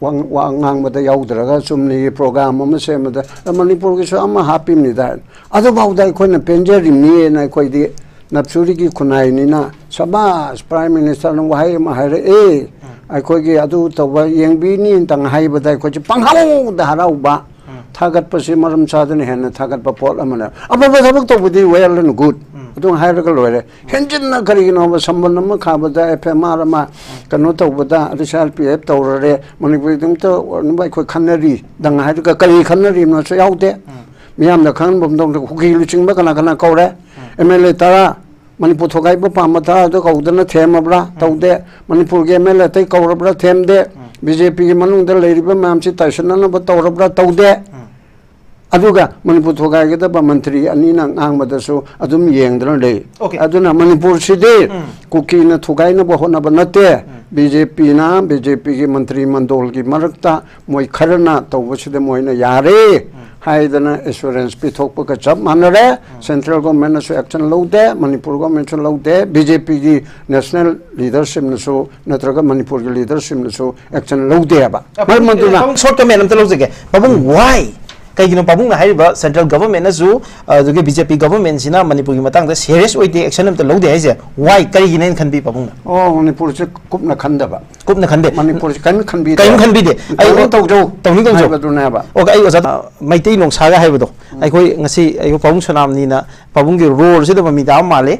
ꯋꯥ-, ꯋꯥ ꯉꯥꯡꯕꯗ ꯌꯥꯎꯗ꯭ꯔꯒ ꯆꯨꯝꯅꯒꯤ ꯄ꯭ꯔꯣꯒ꯭ꯔꯥꯝ ꯑꯃ ꯁꯦꯝꯕꯗ, "ꯑꯦ, ꯃꯅꯤꯄꯨꯔꯒꯤꯁꯨ ꯑꯃ ꯍꯥꯞꯄꯤꯕꯅꯤꯗ", ꯑꯗꯨꯐꯥꯎꯗ ꯑꯩꯈꯣꯏꯅ ꯄꯦꯟꯖꯔꯤꯕꯅꯤꯅ ꯑꯩꯈꯣꯏꯗꯤ ꯅꯞꯁꯨꯔꯤꯒꯤ ꯈꯨꯟꯅꯥꯏꯅꯤꯅ, "ꯁꯕꯥꯁ, ꯄ꯭ꯔꯥꯏꯝ ꯃꯤꯅꯤꯁꯇꯔꯅ ꯋꯥꯍꯩ ꯑꯃ ꯍꯥꯏꯔꯛꯑꯦ, ꯎꯝ꯫ ꯑꯩꯈꯣꯏꯒꯤ ꯑꯗꯨ ꯇꯧꯕ ꯌꯦꯡꯕꯤꯅꯤꯇꯪ" ꯍꯥꯏꯕꯗ ꯑꯩꯈꯣꯏꯁꯦ ꯄꯪꯍꯧꯗ ꯍꯔꯥꯎꯕ, ꯎꯝ꯫ ꯊꯥꯒꯠꯄꯁꯤ ꯃꯔꯝ ꯆꯥꯗꯅ ꯍꯦꯟꯅ ꯊꯥꯒꯠꯄ ꯄꯣꯠ ꯑꯃꯅ꯫ ꯑꯐꯕ ꯊꯕꯛ ꯇꯧꯕꯗꯤ well and good, ꯎꯝ꯫ ꯑꯗꯨꯝ ꯍꯥꯏꯔꯒ ꯂꯣꯏꯔꯦ꯫ ꯍꯦꯟꯖꯤꯟꯅ ꯀꯔꯤꯒꯤꯅꯣꯕ, ꯁꯝꯕꯟ ꯑꯃ ꯈꯥꯕꯗ, ꯑꯦꯐ ꯑꯥꯏ ꯑꯥꯔ ꯑꯃ ꯀꯩꯅꯣ ꯇꯧꯕꯗ, ꯑꯗꯨ ꯁꯤ ꯑꯥꯔ ꯄꯤ ꯑꯦꯐ ꯇꯧꯔꯔꯦ, ꯃꯅꯤꯄꯨꯔꯤꯗꯃꯛꯇ ꯑꯣꯏꯅꯕ ꯑꯩꯈꯣꯏ ꯈꯟꯅꯔꯤ ꯗꯪ ꯍꯥꯏꯔꯒ ꯀꯔꯤ ꯈꯟꯅꯔꯤꯕꯅꯣꯁꯨ ꯌꯥꯎꯗꯦ꯫ ꯎꯝ꯫ ꯃꯤꯌꯥꯝꯅ ꯈꯪꯍꯟꯐꯝ ꯊꯣꯛꯇ ꯀꯨꯀꯤ ꯂꯨꯆꯤꯡꯕ ꯀꯅꯥ ꯀꯅꯥ ꯀꯧꯔꯦ? ꯎꯝ꯫ ꯑꯦꯝ ꯑꯦꯜ ꯑꯦ ꯇꯔꯥ ꯃꯅꯤꯄꯨꯔ ꯊꯣꯒꯥꯏꯕ ꯄꯥꯝꯕ ꯇꯔꯥꯗꯣ ꯀꯧꯗꯅ ꯊꯦꯝꯃꯕ꯭ꯔꯥ? ꯎꯝ꯫ ꯇꯧꯗꯦ꯫ ꯃꯅꯤꯄꯨꯔꯒꯤ ꯑꯦꯝ ꯑꯦꯜ ꯑꯦ ꯑꯇꯩ ꯀꯧꯔꯕ꯭ꯔꯥ? ꯊꯦꯝꯗꯦ꯫ ꯎꯝ꯫ ꯕꯤ ꯖꯦ ꯄꯤꯒꯤ ꯃꯅꯨꯡꯗ ꯂꯩꯔꯤꯕ ꯃꯌꯥꯝꯁꯤ ꯇꯥꯏꯁꯤꯟꯅꯅꯕ ꯇꯧꯔꯕ꯭ꯔꯥ? ꯇꯧꯗꯦ꯫ ꯎꯝ꯫ ꯑꯗꯨꯒ ꯃꯅꯤꯄꯨꯔ ꯊꯨꯒꯥꯏꯒꯗꯕ ꯃꯟꯇ꯭ꯔꯤ ꯑꯅꯤꯅ ꯉꯥꯡꯕꯗꯁꯨ ꯑꯗꯨꯝ ꯌꯦꯡꯗꯨꯅ ꯂꯩ꯫ Okay. ꯑꯗꯨꯅ ꯃꯅꯤꯄꯨꯔꯁꯤꯗꯤ ꯎꯝ. ꯀꯨꯀꯤꯅ ꯊꯨꯒꯥꯏꯅꯕ ꯍꯣꯠꯅꯕ ꯅꯠꯇꯦ꯫ ꯕꯤ ꯖꯦ ꯄꯤꯅ, ꯕꯤ ꯖꯦ ꯄꯤꯒꯤ ꯃꯟꯇ꯭ꯔꯤ ꯃꯟꯗꯣꯜꯒꯤ ꯃꯔꯛꯇ ꯃꯣꯏ ꯈꯔꯅ ꯇꯧꯕꯁꯤꯗ ꯃꯣꯏꯅ ꯌꯥꯔꯦ ꯍꯥꯏꯗꯅ ꯑꯦꯁꯨꯔꯦꯟꯁ ꯄꯤꯊꯣꯛꯄꯒ ꯆꯞ ꯃꯥꯟꯅꯔꯦ꯫ ꯁꯦꯟꯇ꯭ꯔꯦꯜ ꯒꯣꯔꯃꯦꯟꯅꯁꯨ ꯑꯦꯛꯁꯟ ꯂꯧꯗꯦ, ꯃꯅꯤꯄꯨꯔ ꯒꯣꯔꯃꯦꯟꯁꯨ ꯂꯧꯗꯦ, ꯕꯤ ꯖꯦ ꯄꯤꯒꯤ ꯅꯦꯁꯅꯦꯜ ꯂꯤꯗꯔꯁꯤꯞꯅꯁꯨ ꯅꯠꯇ꯭ꯔꯒ ꯃꯅꯤꯄꯨꯔꯒꯤ ꯂꯤꯗꯔꯁꯤꯞꯅꯁꯨ ꯑꯦꯛꯁꯟ ꯂꯧꯗꯦꯕ꯫ ꯃꯔꯝ ꯑꯗꯨꯅ ꯄꯥꯕꯨꯡ, ꯁꯣꯔꯠ ꯀꯃꯦꯟ ꯑꯝꯇ ꯂꯧꯖꯒꯦ ꯄꯥꯕꯨꯡ꯫ Why? ꯀꯩꯒꯤꯅꯣ ꯄꯥꯕꯨꯡꯅ ꯍꯥꯏꯔꯤꯕ ꯁꯦꯟꯇ꯭ꯔꯦꯜ ꯒꯚꯔꯟꯃꯦꯟꯅꯁꯨ, ꯑꯗꯨꯒ ꯕꯤ ꯖꯦ ꯄꯤ ꯒꯚꯔꯟꯃꯦꯟꯁꯤꯅ ꯃꯅꯤꯄꯨꯔꯒꯤ ꯃꯇꯥꯡꯗ ꯁꯦꯔꯤꯌꯁ ꯑꯣꯏꯗꯦ, ꯑꯦꯛꯁꯟ ꯑꯝꯇ ꯂꯧꯗꯦ ꯍꯥꯏꯁꯦ? Why? ꯀꯔꯤꯒꯤꯅꯦꯅ ꯈꯟꯕꯤ ꯄꯥꯕꯨꯡꯅ? ꯑꯣ, ꯃꯅꯤꯄꯨꯔꯁꯦ ꯀꯨꯞꯅ ꯈꯟꯗꯕ꯫ ꯀꯨꯞꯅ ꯈꯟꯗꯦ꯫ ꯃꯅꯤꯄꯨꯔꯁꯦ ꯀꯔꯤꯝ ꯈꯟꯕꯤꯗꯦ꯫ ꯀꯔꯤꯝ ꯈꯟꯕꯤꯗꯦ꯫ ꯑꯩ ꯇꯧꯅꯤꯡ ꯇꯧꯖꯧ꯫ ꯇꯧꯅꯤꯡ ꯇꯧꯖꯧ꯫ ꯍꯥꯏꯕꯗꯨꯅꯦꯕ꯫ ꯑꯣꯀꯦ, ꯑꯩ ꯑꯣꯖꯥ, ꯃꯩꯇꯩ ꯅꯣꯡꯁꯥꯒ ꯍꯥꯏꯕꯗꯣ, ꯑꯩꯈꯣꯏ ꯉꯁꯤ ꯑꯌꯨꯛ ꯄꯥꯕꯨꯡ ꯁꯣꯅꯥꯝꯅꯤꯅ ꯄꯥꯕꯨꯡꯒꯤ ꯔꯣꯜꯁꯤꯗ ꯃꯃꯤ ꯇꯥꯕ ꯃꯥꯜꯂꯦ꯫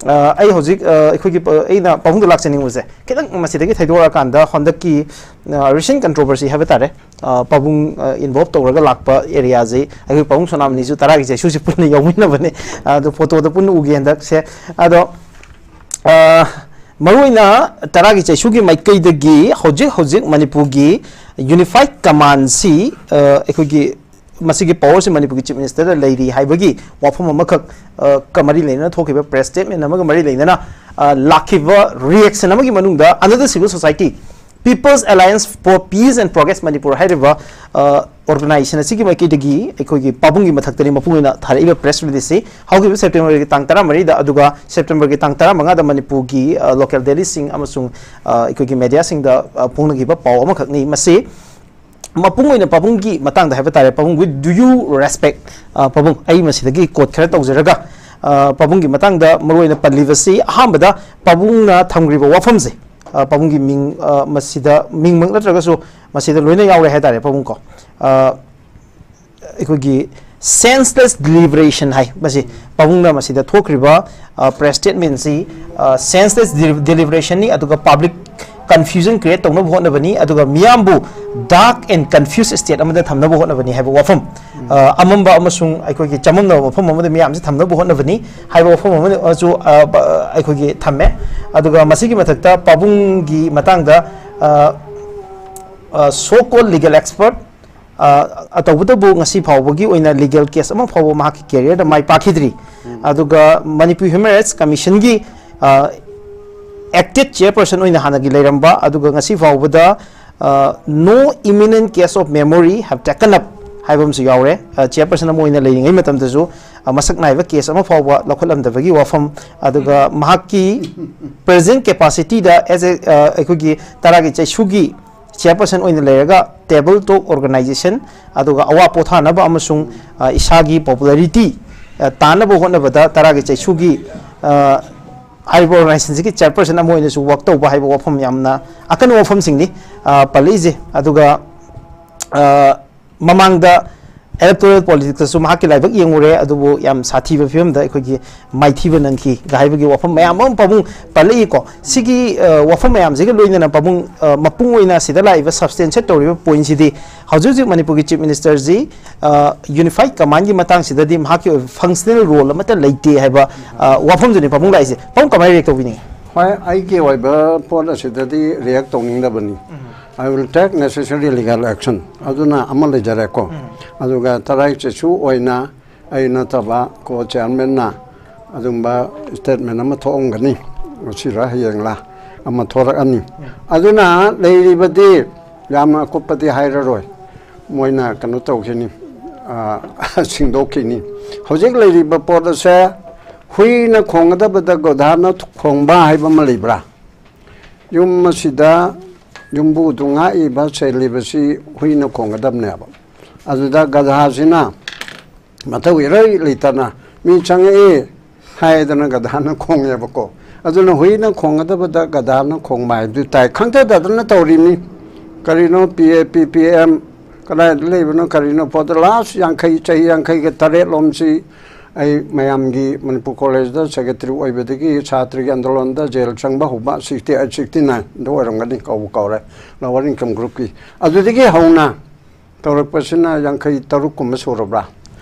ꯑ, ꯑꯩ ꯍꯧꯖꯤꯛ, ꯑ, ꯑꯩꯈꯣꯏꯒꯤ ꯄ-, ꯑꯩꯅ ꯄꯥꯕꯨꯡꯗ ꯂꯥꯛꯆꯅꯤꯡꯕꯁꯦ ꯈꯤꯇꯪ ꯃꯁꯤꯗꯒꯤ ꯊꯩꯗꯣꯔꯛꯑꯀꯥꯟꯗ ꯍꯟꯗꯛꯀꯤ, ꯑ, ꯔꯤꯁꯦꯟ ꯀꯟꯇ꯭ꯔꯣꯚꯔꯁꯤ ꯍꯥꯏꯕ ꯇꯥꯔꯦ, ꯑ, ꯄꯥꯕꯨꯡ, ꯑ, ꯏꯟꯚꯣꯜꯕ ꯇꯧꯔꯒ ꯂꯥꯛꯄ ꯑꯦꯔꯤꯌꯥꯁꯤ ꯑꯩꯈꯣꯏ ꯄꯥꯕꯨꯡ ꯁꯣꯅꯥꯝꯅꯤꯁꯨ ꯇꯔꯥꯒꯤ ꯆꯩꯁꯨꯁꯤ ꯄꯨꯟꯅ ꯌꯥꯎꯃꯤꯟꯅꯕꯅꯦ꯫ ꯑꯗꯣ ꯐꯣꯇꯣꯗ ꯄꯨꯟꯅ ꯎꯒꯦ ꯍꯟꯗꯛꯁꯦ꯫ ꯑꯗꯣ, ꯑ, ꯃꯔꯨꯑꯣꯏꯅ ꯇꯔꯥꯒꯤ ꯆꯩꯁꯨꯒꯤ ꯃꯥꯏꯀꯩꯗꯒꯤ ꯍꯧꯖꯤꯛ ꯍꯧꯖꯤꯛ ꯃꯅꯤꯄꯨꯔꯒꯤ ꯌꯨꯅꯤꯐꯥꯏꯠ ꯀꯃꯥꯟꯁꯤ, ꯑ, ꯑꯩꯈꯣꯏꯒꯤ ꯃꯁꯤꯒꯤ ꯄꯋꯥꯔꯁꯤ ꯃꯅꯤꯄꯨꯔꯒꯤ ꯆꯤꯐ ꯃꯤꯅꯤꯁꯇꯔꯗ ꯂꯩꯔꯤ ꯍꯥꯏꯕꯒꯤ ꯋꯥꯐꯝ ꯑꯃꯈꯛ, ꯑ, ꯀ ꯃꯔꯤ ꯂꯩꯅꯅ ꯊꯣꯛꯈꯤꯕ ꯄ꯭ꯔꯦꯁ ꯁ꯭ꯇꯦꯠꯃꯦꯟ ꯑꯃꯒ ꯃꯔꯤ ꯂꯩꯅꯅ, ꯑ, ꯂꯥꯛꯈꯤꯕ ꯔꯤꯌꯦꯛꯁꯟ ꯑꯃꯒꯤ ꯃꯅꯨꯡꯗ Another Civil Society, People's Alliance for Peace and Progress Manipur ꯍꯥꯏꯔꯤꯕ, ꯑ, ꯑꯣꯔꯒꯅꯥꯏꯖꯦꯁꯟ ꯑꯁꯤꯒꯤ ꯃꯥꯏꯀꯩꯗꯒꯤ ꯑꯩꯈꯣꯏꯒꯤ ꯄꯥꯕꯨꯡꯒꯤ ꯃꯊꯛꯇꯅꯤ ꯃꯄꯨꯡ ꯑꯣꯏꯅ ꯊꯥꯔꯛꯏꯕ ꯄ꯭ꯔꯦꯁ ꯔꯤꯂꯤꯖꯁꯤ꯫ ꯍꯧꯈꯤꯕ ꯁꯦꯞꯇꯦꯝꯕꯔꯒꯤ ꯇꯥꯡ ꯇꯔꯥꯃꯔꯤꯗ, ꯑꯗꯨꯒ ꯁꯦꯞꯇꯦꯝꯕꯔꯒꯤ ꯇꯥꯡ ꯇꯔꯥꯃꯉꯥꯗ ꯃꯅꯤꯄꯨꯔꯒꯤ, ꯑ, ꯂꯣꯀꯦꯜ ꯗꯦꯂꯤꯁꯤꯡ ꯑꯃꯁꯨꯡ, ꯑ, ꯑꯩꯈꯣꯏꯒꯤ ꯃꯦꯗꯤꯌꯥꯁꯤꯡꯗ, ꯑ, ꯐꯣꯡꯅꯈꯤꯕ ꯄꯥꯎ ꯑꯃꯈꯛꯅꯤ꯫ ꯃꯁꯤ ꯃꯄꯨꯡ ꯑꯣꯏꯅ ꯄꯥꯕꯨꯡꯒꯤ ꯃꯇꯥꯡꯗ ꯍꯥꯏꯕ ꯇꯥꯔꯦ, ꯄꯥꯕꯨꯡ, with due respect, ꯑ, ꯄꯥꯕꯨꯡ, ꯑꯩ ꯃꯁꯤꯗꯒꯤ ꯀꯣꯠ ꯈꯔ ꯇꯧꯖꯔꯒ, ꯑ, ꯄꯥꯕꯨꯡꯒꯤ ꯃꯇꯥꯡꯗ ꯃꯔꯨꯑꯣꯏꯅ ꯄꯜꯂꯤꯕꯁꯤ, ꯑꯍꯥꯟꯕꯗ ꯄꯥꯕꯨꯡꯅ ꯊꯝꯈ꯭ꯔꯤꯕ ꯋꯥꯐꯝꯁꯦ, ꯑ, ꯄꯥꯕꯨꯡꯒꯤ ꯃꯤꯡ, ꯑ, ꯃꯁꯤꯗ ꯃꯤꯡꯃꯛ ꯅꯠꯇ꯭ꯔꯒꯁꯨ ꯃꯁꯤꯗ ꯂꯣꯏꯅ ꯌꯥꯎꯔꯦ ꯍꯥꯏ ꯇꯥꯔꯦ, ꯄꯥꯕꯨꯡ ꯀꯣ꯫ ꯑ, ꯑꯩꯈꯣꯏꯒꯤ senseless deliberation ꯍꯥꯏ, ꯃꯁꯤ ꯄꯥꯕꯨꯡꯅ ꯃꯁꯤꯗ ꯊꯣꯛꯈ꯭ꯔꯤꯕ, ꯑ, ꯄ꯭ꯔꯦꯁ ꯁ꯭ꯇꯦꯠꯃꯦꯟꯁꯤ, ꯑ, senseless deli-, deliberationꯅꯤ, ꯑꯗꯨꯒ ꯄꯕ꯭ꯂꯤꯛ ꯀꯟꯐ꯭ꯌꯨꯖꯟ ꯀ꯭ꯔꯤꯌꯦꯠ ꯇꯧꯅꯕ ꯍꯣꯠꯅꯕꯅꯤ, ꯑꯗꯨꯒ ꯃꯤꯌꯥꯝꯕꯨ dark and confused state ꯑꯃꯗ ꯊꯝꯅꯕ ꯍꯣꯠꯅꯕꯅꯤ ꯍꯥꯏꯕ ꯋꯥꯐꯝ, ꯑ, ꯑꯃꯝꯕ ꯑꯃꯁꯨꯡ ꯑꯩꯈꯣꯏꯒꯤ ꯆꯃꯝꯅꯕ ꯃꯐꯝ ꯑꯃꯗ ꯃꯤꯌꯥꯝꯁꯤ ꯊꯝꯅꯕ ꯍꯣꯠꯅꯕꯅꯤ ꯍꯥꯏꯕ ꯋꯥꯐꯝ ꯑꯃꯁꯨ, ꯑ, ꯕ-, ꯑꯩꯈꯣꯏꯒꯤ ꯊꯝꯃꯦ꯫ ꯑꯗꯨꯒ ꯃꯁꯤꯒꯤ ꯃꯊꯛꯇ ꯄꯥꯕꯨꯡꯒꯤ ꯃꯇꯥꯡꯗ, ꯑ, ꯑ, so called legal expert, ꯑ, ꯇꯧꯕꯇꯕꯨ ꯉꯁꯤ ꯐꯥꯎꯕꯒꯤ ꯑꯣꯏꯅ ꯂꯤꯒꯦꯜ ꯀꯦꯁ ꯑꯃ ꯐꯥꯎꯕ ꯃꯍꯥꯛꯀꯤ ꯀꯦꯔꯤꯌꯔꯗ ꯃꯥꯏ ꯄꯥꯛꯈꯤꯗ꯭ꯔꯤ꯫ ꯑꯗꯨꯒ ꯃꯅꯤꯄꯨꯔ ꯍ꯭ꯌꯨꯃꯦꯟ ꯔꯥꯏꯠꯁ ꯀꯃꯤꯁꯟꯒꯤ, ꯑ, ꯑꯦꯛꯇꯦꯠ ꯆꯦꯌꯔꯄꯔꯁꯟ ꯑꯣꯏꯅ ꯍꯥꯟꯅꯒꯤ ꯂꯩꯔꯝꯕ, ꯑꯗꯨꯒ ꯉꯁꯤ ꯐꯥꯎꯕꯗ, ꯑ, "No imminent case of memory have taken up" ꯍꯥꯏꯕ ꯑꯃꯁꯨ ꯌꯥꯎꯔꯦ꯫ ꯑ, ꯆꯦꯌꯔꯄꯔꯁꯟ ꯑꯃ ꯑꯣꯏꯅ ꯂꯩꯔꯤꯉꯩ ꯃꯇꯝꯗꯁꯨ, ꯑ, ꯃꯁꯛ ꯅꯥꯏꯕ ꯀꯦꯁ ꯑꯃ ꯐꯥꯎꯕ ꯂꯧꯈꯠꯂꯝꯗꯕꯒꯤ ꯋꯥꯐꯝ, ꯑꯗꯨꯒ ꯃꯍꯥꯛꯀꯤ ꯄ꯭ꯔꯦꯖꯦꯟ ꯀꯦꯄꯥꯁꯤꯇꯤꯗ ꯑꯦꯖ ꯑꯦ, ꯑ, ꯑꯩꯈꯣꯏꯒꯤ ꯇꯔꯥꯒꯤ ꯆꯩꯁꯨꯒꯤ ꯆꯦꯌꯔꯄꯔꯁꯟ ꯑꯣꯏꯅ ꯂꯩꯔꯒ ꯇꯦꯕꯜ ꯇꯣꯛ ꯑꯣꯔꯒꯅꯥꯏꯖꯦꯁꯟ, ꯑꯗꯨꯒ ꯑꯋꯥ ꯄꯣꯊꯥꯅꯕ ꯑꯃꯁꯨꯡ, ꯑ, ꯏꯁꯥꯒꯤ ꯄꯣꯄꯨꯂꯔꯤꯇꯤ, ꯑ, ꯇꯥꯟꯅꯕ ꯍꯣꯠꯅꯕꯗ ꯇꯔꯥꯒꯤ ꯆꯩꯁꯨꯒꯤ, ꯑ, ꯍꯥꯏꯔꯤꯕ ꯑꯣꯔꯒꯅꯥꯏꯖꯦꯁꯟꯁꯤꯒꯤ ꯆꯦꯌꯔꯄꯔꯁꯟ ꯑꯃ ꯑꯣꯏꯅꯁꯨ ꯋꯥꯛ ꯇꯧꯕ ꯍꯥꯏꯕ ꯋꯥꯐꯝ ꯌꯥꯝꯅ ꯑꯀꯟꯕ ꯋꯥꯐꯝꯁꯤꯡꯅꯤ, ꯑ, ꯄꯜꯂꯛꯏꯁꯦ꯫ ꯑꯗꯨꯒ, ꯑ, ꯃꯃꯥꯡꯗ ꯏꯂꯦꯛꯇꯣꯔꯦꯜ ꯄꯣꯂꯤꯇꯤꯛꯁꯇꯁꯨ ꯃꯍꯥꯛꯀꯤ ꯂꯥꯏꯕꯛ ꯌꯦꯡꯉꯨꯔꯦ, ꯑꯗꯨꯕꯨ ꯌꯥꯝ ꯁꯥꯊꯤꯕ ꯐꯤꯕꯝꯗ ꯑꯩꯈꯣꯏꯒꯤ ꯃꯥꯏꯊꯤꯕ ꯅꯪꯈꯤꯒ ꯍꯥꯏꯕꯒꯤ ꯋꯥꯐꯝ ꯃꯌꯥꯝ ꯑꯃ ꯄꯥꯕꯨꯡ ꯄꯜꯂꯛꯏꯀꯣ꯫ ꯁꯤꯒꯤ, ꯑ, ꯋꯥꯐꯝ ꯃꯌꯥꯝꯁꯤꯒ ꯂꯣꯏꯅꯅ ꯄꯥꯕꯨꯡ, ꯑ, ꯃꯄꯨꯡ ꯑꯣꯏꯅ ꯁꯤꯗ ꯂꯥꯛꯏꯕ ꯁꯕꯁꯇꯦꯟꯁꯦꯠ ꯇꯧꯔꯤꯕ ꯄꯣꯏꯟꯁꯤꯗꯤ ꯍꯧꯖꯤꯛ ꯍꯧꯖꯤꯛ ꯃꯅꯤꯄꯨꯔꯒꯤ ꯆꯤꯐ ꯃꯤꯅꯤꯁꯇꯔꯁꯤ, ꯑ, ꯌꯨꯅꯤꯐꯥꯏꯠ ꯀꯃꯥꯟꯒꯤ ꯃꯇꯥꯡꯁꯤꯗꯗꯤ ꯃꯍꯥꯛꯀꯤ ꯑꯣꯏꯕ ꯐꯪꯁꯅꯦꯜ ꯔꯣꯜ ꯑꯃꯠꯇ ꯂꯩꯇꯦ ꯍꯥꯏꯕ, ꯑ, ꯋꯥꯐꯝꯗꯨꯅꯤ ꯄꯥꯕꯨꯡ ꯂꯥꯛꯏꯁꯦ꯫ ꯄꯥꯕꯨꯡ ꯀꯃꯥꯏꯅ ꯔꯤꯌꯦꯛ ꯇꯧꯕꯤꯅꯤꯡꯉꯤ? ꯍꯣꯏ, ꯑꯩꯒꯤ ꯑꯣꯏꯕ ꯄꯣꯠ ꯑꯁꯤꯗꯗꯤ react ꯇꯧꯅꯤꯡꯗꯕꯅꯤ꯫ I will take necessary legal action꯫ ꯑꯗꯨꯅ ꯑꯃ ꯂꯩꯖꯔꯦꯀꯣ꯫ ꯑꯗꯨꯒ ꯇꯔꯥꯏ ꯆꯦꯁꯨ ꯑꯣꯏꯅ ꯑꯩ ꯅꯠꯇꯕ ꯀꯣ ꯆꯤꯌꯥꯔꯃꯦꯟꯅ ꯑꯗꯨꯝꯕ ꯁ꯭ꯇꯦꯠꯃꯦꯟ ꯑꯃ ꯊꯣꯛꯑꯝꯒꯅꯤ, ꯉꯁꯤꯔ ꯍꯌꯦꯡꯂ ꯑꯃ ꯊꯣꯔꯛꯑꯅꯤ꯫ ꯑꯗꯨꯅ ꯂꯩꯔꯤꯕꯗꯤ ꯌꯥꯝꯅ ꯑꯀꯨꯞꯄꯗꯤ ꯍꯥꯏꯔꯔꯣꯏ, ꯃꯣꯏꯅ ꯀꯩꯅꯣ ꯇꯧꯈꯤꯅꯤ, ꯑ, ꯁꯤꯡꯗꯣꯛꯈꯤꯅꯤ꯫ ꯍꯧꯖꯤꯛ ꯂꯩꯔꯤꯕ ꯄꯣꯠ ꯑꯁꯦ ꯍꯨꯏꯅ ꯈꯣꯡꯒꯗꯕꯗ ꯒꯣꯙꯥꯅ ꯈꯣꯡꯕ ꯍꯥꯏꯕ ꯑꯃ ꯂꯩꯕ꯭ꯔꯥ? ꯌꯨꯝ ꯑꯁꯤꯗ ꯌꯨꯝꯕꯨꯗꯨ ꯉꯥꯛꯏꯕ, ꯁꯦꯜꯂꯤꯕꯁꯤ ꯍꯨꯏꯅ ꯈꯣꯡꯒꯗꯕꯅꯦꯕ꯫ ꯑꯗꯨꯗ ꯒꯙꯥꯁꯤꯅ ꯃꯊꯧ ꯏꯔꯩ ꯂꯩꯇꯅ ꯃꯤ ꯆꯪꯉꯛꯏ ꯍꯥꯏꯗꯅ ꯒꯙꯥꯅ ꯈꯣꯡꯉꯦꯕꯀꯣ꯫ ꯑꯗꯨꯅ ꯍꯨꯏꯅ ꯈꯣꯡꯒꯗꯕꯗ ꯒꯙꯥꯅ ꯈꯣꯡꯕ ꯍꯥꯏꯕꯗꯨ ꯇꯥꯏ꯫ ꯈꯪꯊꯗꯗꯅ ꯇꯧꯔꯤꯅꯤ꯫ ꯀꯔꯤꯅꯣ ꯄꯤ ꯑꯦ ꯄꯤ ꯄꯤ ꯑꯦꯝ ꯀꯗꯥꯏꯗ ꯂꯩꯕꯅꯣ ꯀꯔꯤꯅꯣ ꯄꯣꯠꯇꯣ ꯂꯥꯁ ꯌꯥꯡꯈꯩ, ꯆꯍꯤ ꯌꯥꯡꯈꯩꯒ ꯇꯔꯦꯠ ꯂꯣꯝꯁꯤ ꯑꯩ ꯃꯌꯥꯝꯒꯤ ꯃꯅꯤꯄꯨꯔ ꯀꯣꯂꯦꯖꯇ ꯁꯦꯀ꯭ꯔꯦꯇꯔꯤ ꯑꯣꯏꯕꯗꯒꯤ ꯁꯥꯇ꯭ꯔꯒꯤ ꯑꯟꯗꯣꯂꯟꯗ ꯖꯦꯜ ꯆꯪꯕ ꯍꯧꯕ ꯁꯤꯛꯁꯇꯤ ꯑꯩꯠ, ꯁꯤꯛꯁꯇꯤ ꯅꯥꯏꯟꯗ ꯑꯣꯏꯔꯝꯒꯅꯤ, ꯀꯧꯕꯨ ꯀꯧꯔꯦ, ꯂꯋꯔ ꯏꯟꯀꯝ ꯒ꯭ꯔꯨꯞꯀꯤ꯫ ꯑꯗꯨꯗꯒꯤ ꯍꯧꯅ ꯇꯧꯔꯛꯄꯁꯤꯅ ꯌꯥꯡꯈꯩ ꯇꯔꯨꯛ ꯀꯨꯝꯕ ꯁꯨꯔꯕ꯭ꯔꯥ?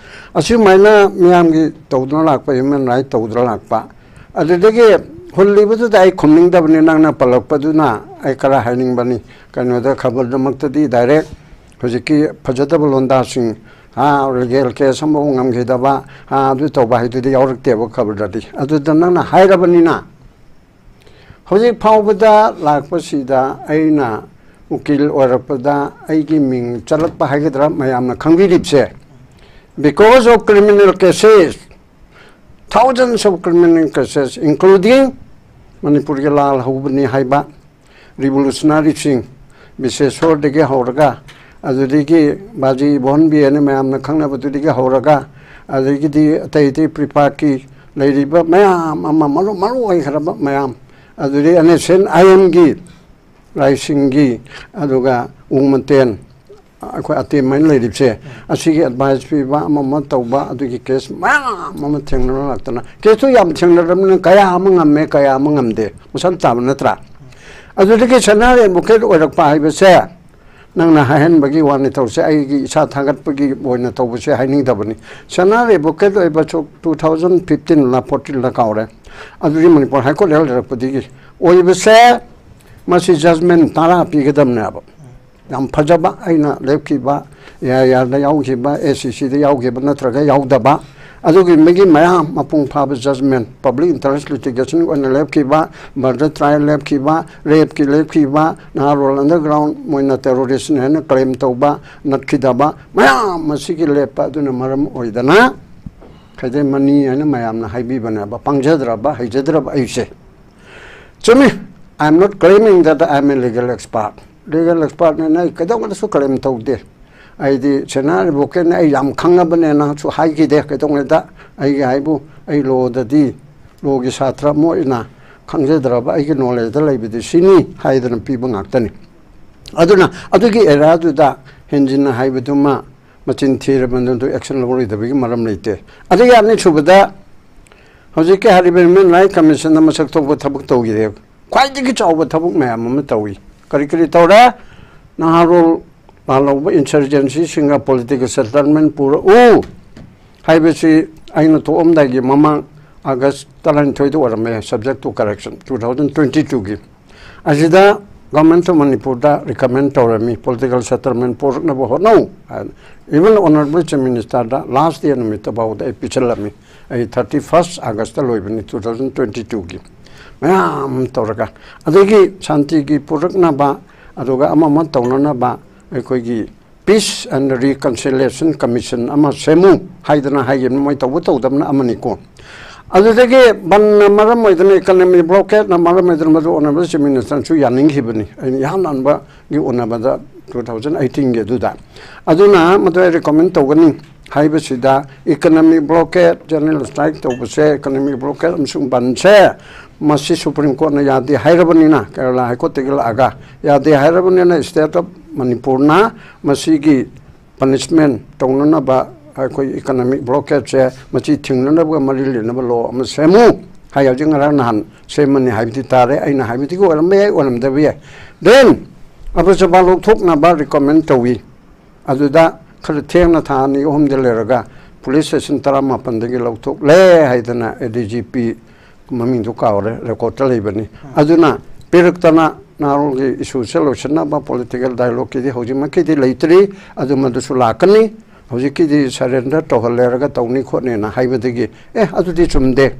ꯑꯁꯨꯃꯥꯏꯅ ꯃꯤꯌꯥꯝꯒꯤ ꯇꯧꯗꯨꯅ ꯂꯥꯛꯄ, ꯍ꯭ꯌꯨꯃꯦꯟ ꯔꯥꯏꯠ ꯇꯧꯗꯨꯅ ꯂꯥꯛꯄ, ꯑꯗꯨꯗꯒꯤ ꯍꯨꯜꯂꯤꯕꯗꯨꯗ ꯑꯩ ꯈꯨꯝꯅꯤꯡꯗꯕꯅꯤ, ꯅꯪꯅ ꯄꯜꯂꯛꯄꯗꯨꯅ ꯑꯩ ꯈꯔ ꯍꯥꯏꯅꯤꯡꯕꯅꯤ꯫ ꯀꯩꯅꯣꯗ ꯈꯕꯔꯗꯃꯛꯇꯗꯤ ꯗꯥꯏꯔꯦꯛ ꯍꯧꯖꯤꯛꯀꯤ ꯐꯖꯗꯕ ꯂꯣꯟꯗꯥꯁꯤꯡ, ꯂꯤꯒꯦꯜ ꯀꯦꯁ ꯑꯃꯐꯥꯎ ꯉꯝꯈꯤꯗꯕ, ꯑꯗꯨ ꯇꯧꯕ ꯍꯥꯏꯗꯨꯗꯤ ꯌꯥꯎꯔꯛꯇꯦꯕ ꯈꯕꯔꯗꯗꯤ꯫ ꯑꯗꯨꯗ ꯅꯪꯅ ꯍꯥꯏꯔꯕꯅꯤꯅ, ꯍꯧꯖꯤꯛ ꯐꯥꯎꯕꯗ ꯂꯥꯛꯄꯁꯤꯗ ꯑꯩꯅ ꯎꯀꯤꯜ ꯑꯣꯏꯔꯛꯄꯗ ꯑꯩꯒꯤ ꯃꯤꯡ ꯆꯠꯂꯛꯄ ꯍꯥꯏꯒꯗ꯭ꯔꯥ, ꯃꯌꯥꯝꯅ ꯈꯪꯕꯤꯔꯤꯕꯁꯦ, because of criminal cases, thousands of criminal cases, including ꯃꯅꯤꯄꯨꯔꯒꯤ ꯂꯥꯜ ꯍꯧꯕꯅꯤ ꯍꯥꯏꯕ ꯔꯤꯚꯣꯂꯨꯁꯅꯔꯤꯁꯤꯡ, ꯕꯤꯁꯦꯁꯣꯔꯗꯒꯤ ꯍꯧꯔꯒ, ꯑꯗꯨꯗꯒꯤ ꯕꯥꯖꯤ ꯏꯕꯣꯍꯟꯕꯤ ꯍꯥꯏꯅ ꯃꯌꯥꯝꯅ ꯈꯪꯅꯕꯗꯨꯗꯒꯤ ꯍꯧꯔꯒ, ꯑꯗꯒꯤꯗꯤ ꯑꯇꯩ ꯑꯇꯩ ꯄ꯭ꯔꯤꯄꯥꯛꯀꯤ ꯂꯩꯔꯤꯕ ꯃꯌꯥꯝ ꯑꯃ, ꯃꯔꯨ ꯃꯔꯨ ꯑꯣꯏꯈ꯭ꯔꯕ ꯃꯌꯥꯝ, ꯑꯗꯨꯗꯒꯤ ꯑꯦꯟ ꯑꯦꯁ ꯑꯦꯟ ꯑꯥꯏ ꯑꯦꯝꯒꯤ ꯂꯥꯏꯁꯤꯡꯒꯤ, ꯑꯗꯨꯒ ꯎꯃꯇꯦꯟ, ꯑꯩꯈꯣꯏ ꯑꯇꯦꯝ ꯍꯥꯏꯅ ꯂꯩꯔꯤꯕꯁꯦ, ꯑꯁꯤꯒꯤ ꯑꯦꯗꯚꯥꯏꯁ ꯄꯤꯕ, ꯑꯃ ꯑꯃ ꯇꯧꯕ, ꯑꯗꯨꯒꯤ ꯀꯦꯁ ꯃꯌꯥꯝ ꯑꯃ ꯊꯦꯡꯅꯔ ꯂꯥꯛꯇꯅ, ꯀꯦꯁꯇꯨ ꯌꯥꯝ ꯊꯦꯡꯅꯔꯕꯅꯤꯅ ꯀꯌꯥ ꯑꯃ ꯉꯝꯃꯦ, ꯀꯌꯥ ꯑꯃ ꯉꯝꯗꯦ, ꯃꯁꯥꯅ ꯇꯥꯕ ꯅꯠꯇ꯭ꯔꯥ? ꯑꯗꯨꯗꯒꯤ ꯁꯦꯅꯥꯔ ꯑꯦꯗꯚꯣꯀꯦꯠ ꯑꯣꯏꯔꯛꯄ ꯍꯥꯏꯕꯁꯦ ꯅꯪꯅ ꯍꯥꯏꯍꯟꯕꯒꯤ ꯋꯥꯅꯤ ꯇꯧꯁꯦ, ꯑꯩꯒꯤ ꯏꯁꯥ ꯊꯥꯒꯠꯄꯒꯤ ꯑꯣꯏꯅ ꯇꯧꯕꯁꯦ ꯍꯥꯏꯅꯤꯡꯗꯕꯅꯤ꯫ ꯁꯦꯅꯥꯔ ꯑꯦꯗꯚꯣꯀꯦꯠ ꯑꯣꯏꯕꯁꯨ ꯇꯨ ꯊꯥꯎꯖꯟ ꯐꯤꯐꯇꯤꯟꯂ ꯐꯣꯔꯇꯤꯟꯂ ꯀꯥꯎꯔꯦ, ꯑꯗꯨꯗꯤ ꯃꯅꯤꯄꯨꯔ ꯍꯥꯏ ꯀꯣꯔꯠ ꯂꯩꯔꯛꯄꯗꯒꯤ ꯑꯣꯏꯕꯁꯦ, ꯃꯁꯤ ꯖꯖꯃꯦꯟ ꯇꯔꯥ ꯄꯤꯒꯗꯕꯅꯦꯕ꯫ ꯌꯥꯝ ꯐꯖꯕ, ꯑꯩꯅ ꯂꯦꯞꯈꯤꯕ, ꯑꯦ ꯑꯥꯏ ꯑꯥꯔꯗ ꯌꯥꯎꯈꯤꯕ, ꯑꯦ ꯁꯤ ꯁꯤꯗ ꯌꯥꯎꯈꯤꯕ ꯅꯠꯇ꯭ꯔꯒ ꯌꯥꯎꯗꯕ, ꯑꯗꯨꯒꯨꯝꯕꯒꯤ ꯃꯌꯥꯝ ꯃꯄꯨꯡ ꯐꯥꯕ ꯖꯖꯃꯦꯟ, ꯄꯕ꯭ꯂꯤꯛ ꯏꯟꯇꯔꯦꯁ ꯂꯤꯇꯤꯒꯦꯁꯟꯒꯤ ꯑꯣꯏꯅ ꯂꯦꯞꯈꯤꯕ, ꯃꯔꯗꯔ ꯇ꯭ꯔꯥꯏꯌꯦꯜ ꯂꯦꯞꯈꯤꯕ, ꯔꯦꯞꯀꯤ ꯂꯦꯞꯈꯤꯕ, ꯅꯍꯥꯔꯣꯜ ꯑꯟꯗꯔꯒ꯭ꯔꯥꯎꯟ ꯃꯣꯏꯅ ꯇꯦꯔꯣꯔꯤꯁꯅꯤ ꯍꯥꯏꯅ ꯀ꯭ꯂꯦꯝ ꯇꯧꯕ, ꯅꯠꯈꯤꯗꯕ ꯃꯌꯥꯝ ꯑꯁꯤꯒꯤ ꯂꯦꯞꯄ ꯑꯗꯨꯅ ꯃꯔꯝ ꯑꯣꯏꯗꯅ ꯈꯩꯗꯩ ꯃꯅꯤ ꯍꯥꯏꯅ ꯃꯌꯥꯝꯅ ꯍꯥꯏꯕꯤꯕꯅꯦꯕ, ꯄꯪꯖꯗ꯭ꯔꯕ, ꯍꯩꯖꯗ꯭ꯔꯕ ꯑꯩꯁꯦ꯫ ꯆꯨꯝꯃꯤ, I am not claiming that I am a legal expert. Legal ꯑꯦꯛꯁꯄꯥꯔꯠꯅꯦꯅ ꯑꯩ ꯀꯩꯗꯧꯉꯩꯗꯁꯨ ꯀ꯭ꯂꯦꯝ ꯇꯧꯗꯦ꯫ ꯑꯩꯗꯤ ꯁꯦꯅꯥ ꯑꯦꯗꯚꯣꯀꯦꯠꯅ ꯑꯩ ꯌꯥꯝ ꯈꯪꯉꯕꯅꯦꯅꯁꯨ ꯍꯥꯏꯈꯤꯗꯦ ꯀꯩꯗꯧꯉꯩꯗ꯫ ꯑꯩꯒꯤ ꯍꯥꯏꯕꯨ ꯑꯩ ꯂꯣꯗꯗꯤ, ꯂꯣꯒꯤ ꯁꯥꯇ꯭ꯔ ꯑꯃ ꯑꯣꯏꯅ ꯈꯪꯖꯗ꯭ꯔꯕ ꯑꯩꯒꯤ ꯅꯣꯂꯦꯖꯇ ꯂꯩꯕꯗꯤ ꯁꯤꯅꯤ ꯍꯥꯏꯗꯅ ꯄꯤꯕ ꯉꯥꯛꯇꯅꯤ꯫ ꯑꯗꯨꯅ ꯑꯗꯨꯒꯤ ꯑꯦꯔꯥꯗꯨꯗ ꯍꯦꯟꯖꯤꯟꯅ ꯍꯥꯏꯕꯗꯨꯃ ꯃꯆꯤꯟ ꯊꯤꯔꯕ ꯃꯗꯨ ꯑꯦꯛꯁꯟ ꯂꯧꯔꯣꯏꯗꯕꯒꯤ ꯃꯔꯝ ꯂꯩꯇꯦ꯫ ꯑꯗꯒꯤ ꯑꯅꯤꯁꯨꯕꯗ, ꯍꯧꯖꯤꯛꯀꯤ ꯍꯥꯏꯔꯤꯕ ꯍ꯭ꯌꯨꯃꯦꯟ ꯔꯥꯏꯠ ꯀꯃꯤꯁꯟꯗ ꯃꯁꯛ ꯊꯣꯛꯄ ꯊꯕꯛ ꯇꯧꯈꯤꯗꯦ꯫ ꯈ꯭ꯋꯥꯏꯗꯒꯤ ꯆꯥꯎꯕ ꯊꯕꯛ ꯃꯌꯥꯝ ꯑꯃ ꯇꯧꯏ꯫ ꯀꯔꯤ ꯀꯔꯤ ꯇꯧꯔꯦ? ꯅꯍꯥꯔꯣꯜ ꯂꯥꯜꯍꯧꯕ ꯏꯟꯁꯔꯖꯦꯟꯁꯤꯁꯤꯡꯒ ꯄꯣꯂꯤꯇꯤꯀꯦꯜ ꯁꯦꯇꯜꯃꯦꯟ ꯄꯨꯔꯛꯎ ꯍꯥꯏꯕꯁꯤ ꯑꯩꯅ ꯊꯣꯛꯑꯝꯗꯥꯏꯒꯤ ꯃꯃꯥꯡ ꯑꯥꯒꯁ ꯇꯔꯥꯅꯤꯊꯣꯏꯗ ꯑꯣꯏꯔꯝꯃꯦ, subject to correction, two thousand twenty twoꯒꯤ꯫ ꯑꯁꯤꯗ Government of ꯃꯅꯤꯄꯨꯔꯗ recommend ꯇꯧꯔꯝꯃꯤ, political settlement ꯄꯨꯔꯛꯅꯕ ꯍꯣꯠꯅꯧ ꯍꯥꯏꯅ꯫ Even Honorable Chief Minister ꯗ last day ꯅꯨꯃꯤꯠꯇ ꯐꯥꯎꯗ ꯑꯩ ꯄꯤꯁꯜꯂꯝꯃꯤ꯫ ꯑꯩ thirty first August ꯂꯣꯏꯕꯅꯤ two thousand twenty two ꯒꯤ꯫ ꯃꯌꯥꯝ ꯇꯧꯔꯒ, ꯑꯗꯒꯤ ꯁꯥꯟꯇꯤꯒꯤ ꯄꯨꯔꯛꯅꯕ, ꯑꯗꯨꯒ ꯑꯃ ꯑꯃ ꯇꯧꯅꯅꯕ ꯑꯩꯈꯣꯏꯒꯤ Peace and Reconciliation Commission ꯑꯃ ꯁꯦꯝꯃꯨ ꯍꯥꯏꯗꯅ ꯍꯥꯏꯈꯤꯕꯅꯤ꯫ ꯃꯣꯏ ꯇꯧꯕ ꯇꯧꯗꯕꯅ ꯑꯃꯅꯤꯀꯣ꯫ ꯑꯗꯨꯗꯒꯤ ꯕꯟꯅ ꯃꯔꯝ ꯑꯣꯏꯗꯅ, economic blockade ꯅ ꯃꯔꯝ ꯑꯣꯏꯗꯅ, ꯃꯗꯨ Honorable Chief Minister ꯅꯁꯨ ꯌꯥꯅꯤꯡꯈꯤꯕꯅꯤ꯫ ꯑꯩꯅ ꯏꯍꯥꯟ ꯍꯥꯟꯕꯒꯤ ꯎꯅꯕꯗ two thousand eighteen ꯒꯤ ꯑꯗꯨꯗ꯫ ꯑꯗꯨꯅ ꯃꯗꯨ ꯑꯩ recommend ꯇꯧꯒꯅꯤ꯫ ꯍꯥꯏꯕꯁꯤꯗ economic blockade, general strike ꯇꯧꯕꯁꯦ, economic blockade ꯑꯃꯁꯨꯡ ꯕꯟꯁꯦ, ꯃꯁꯤ Supreme Court ꯅ ꯌꯥꯗꯦ ꯍꯥꯏꯔꯕꯅꯤꯅ, Kerala High Court ꯇꯒꯤ ꯂꯥꯛꯑꯒ ꯌꯥꯗꯦ ꯍꯥꯏꯔꯕꯅꯤꯅ, State of ꯃꯅꯤꯄꯨꯔꯅ ꯃꯁꯤꯒꯤ punishment ꯇꯧꯅꯅꯕ, ꯑꯩꯈꯣꯏ economic blockade ꯁꯦ ꯃꯁꯤ ꯊꯤꯡꯅꯅꯕ ꯃꯔꯤ ꯂꯩꯅꯕ law ꯑꯃ ꯁꯦꯝꯃꯨ ꯍꯥꯏ꯫ ꯍꯧꯖꯤꯛ ꯉꯔꯥꯡ ꯅꯍꯥꯟ ꯁꯦꯝꯃꯅꯤ ꯍꯥꯏꯕꯗꯤ ꯇꯥꯔꯦ꯫ ꯑꯩꯅ ꯍꯥꯏꯕꯗꯒꯤ ꯑꯣꯏꯔꯝꯕ ꯌꯥꯏ, ꯑꯣꯏꯔꯝꯗꯕ ꯌꯥꯏ꯫ Then ꯑꯕꯨꯖꯕꯥ ꯂꯧꯊꯣꯛꯅꯕ recommend ꯇꯧꯏ꯫ ꯑꯗꯨꯗ ꯈꯔ ꯊꯦꯡꯅ, ꯊꯥ ꯑꯅꯤ ꯑꯍꯨꯝꯗꯤ ꯂꯩꯔꯒ, police station ꯇꯔꯥꯃꯥꯄꯟꯗꯒꯤ ꯂꯧꯊꯣꯛꯂꯦ ꯍꯥꯏꯗꯅ ꯑꯦ ꯗꯤ ꯖꯤ ꯄꯤ, ꯃꯃꯤꯡꯗꯨ ꯀꯥꯎꯔꯦ, record ꯇ ꯂꯩꯕꯅꯤ꯫ ꯑꯗꯨꯅ ꯄꯤꯔꯛꯇꯅ ꯅꯥꯔꯣꯜꯒꯤ issue ꯁꯦ ꯂꯣꯏꯁꯤꯟꯅꯕ political dialogue ꯀꯤꯗꯤ ꯍꯧꯖꯤꯛꯃꯛꯀꯤꯗꯤ ꯂꯩꯇ꯭ꯔꯤ, ꯑꯗꯨ ꯃꯗꯨꯁꯨ ꯂꯥꯛꯀꯅꯤ꯫ ꯍꯧꯖꯤꯛꯀꯤꯗꯤ surrender ꯇꯧꯍꯜꯂꯦꯔꯒ ꯇꯧꯅꯤ ꯈꯣꯠꯅꯤꯅ ꯍꯥꯏꯕꯗꯒꯤ, ꯑꯦ, ꯑꯗꯨꯗꯤ ꯆꯨꯝꯗꯦ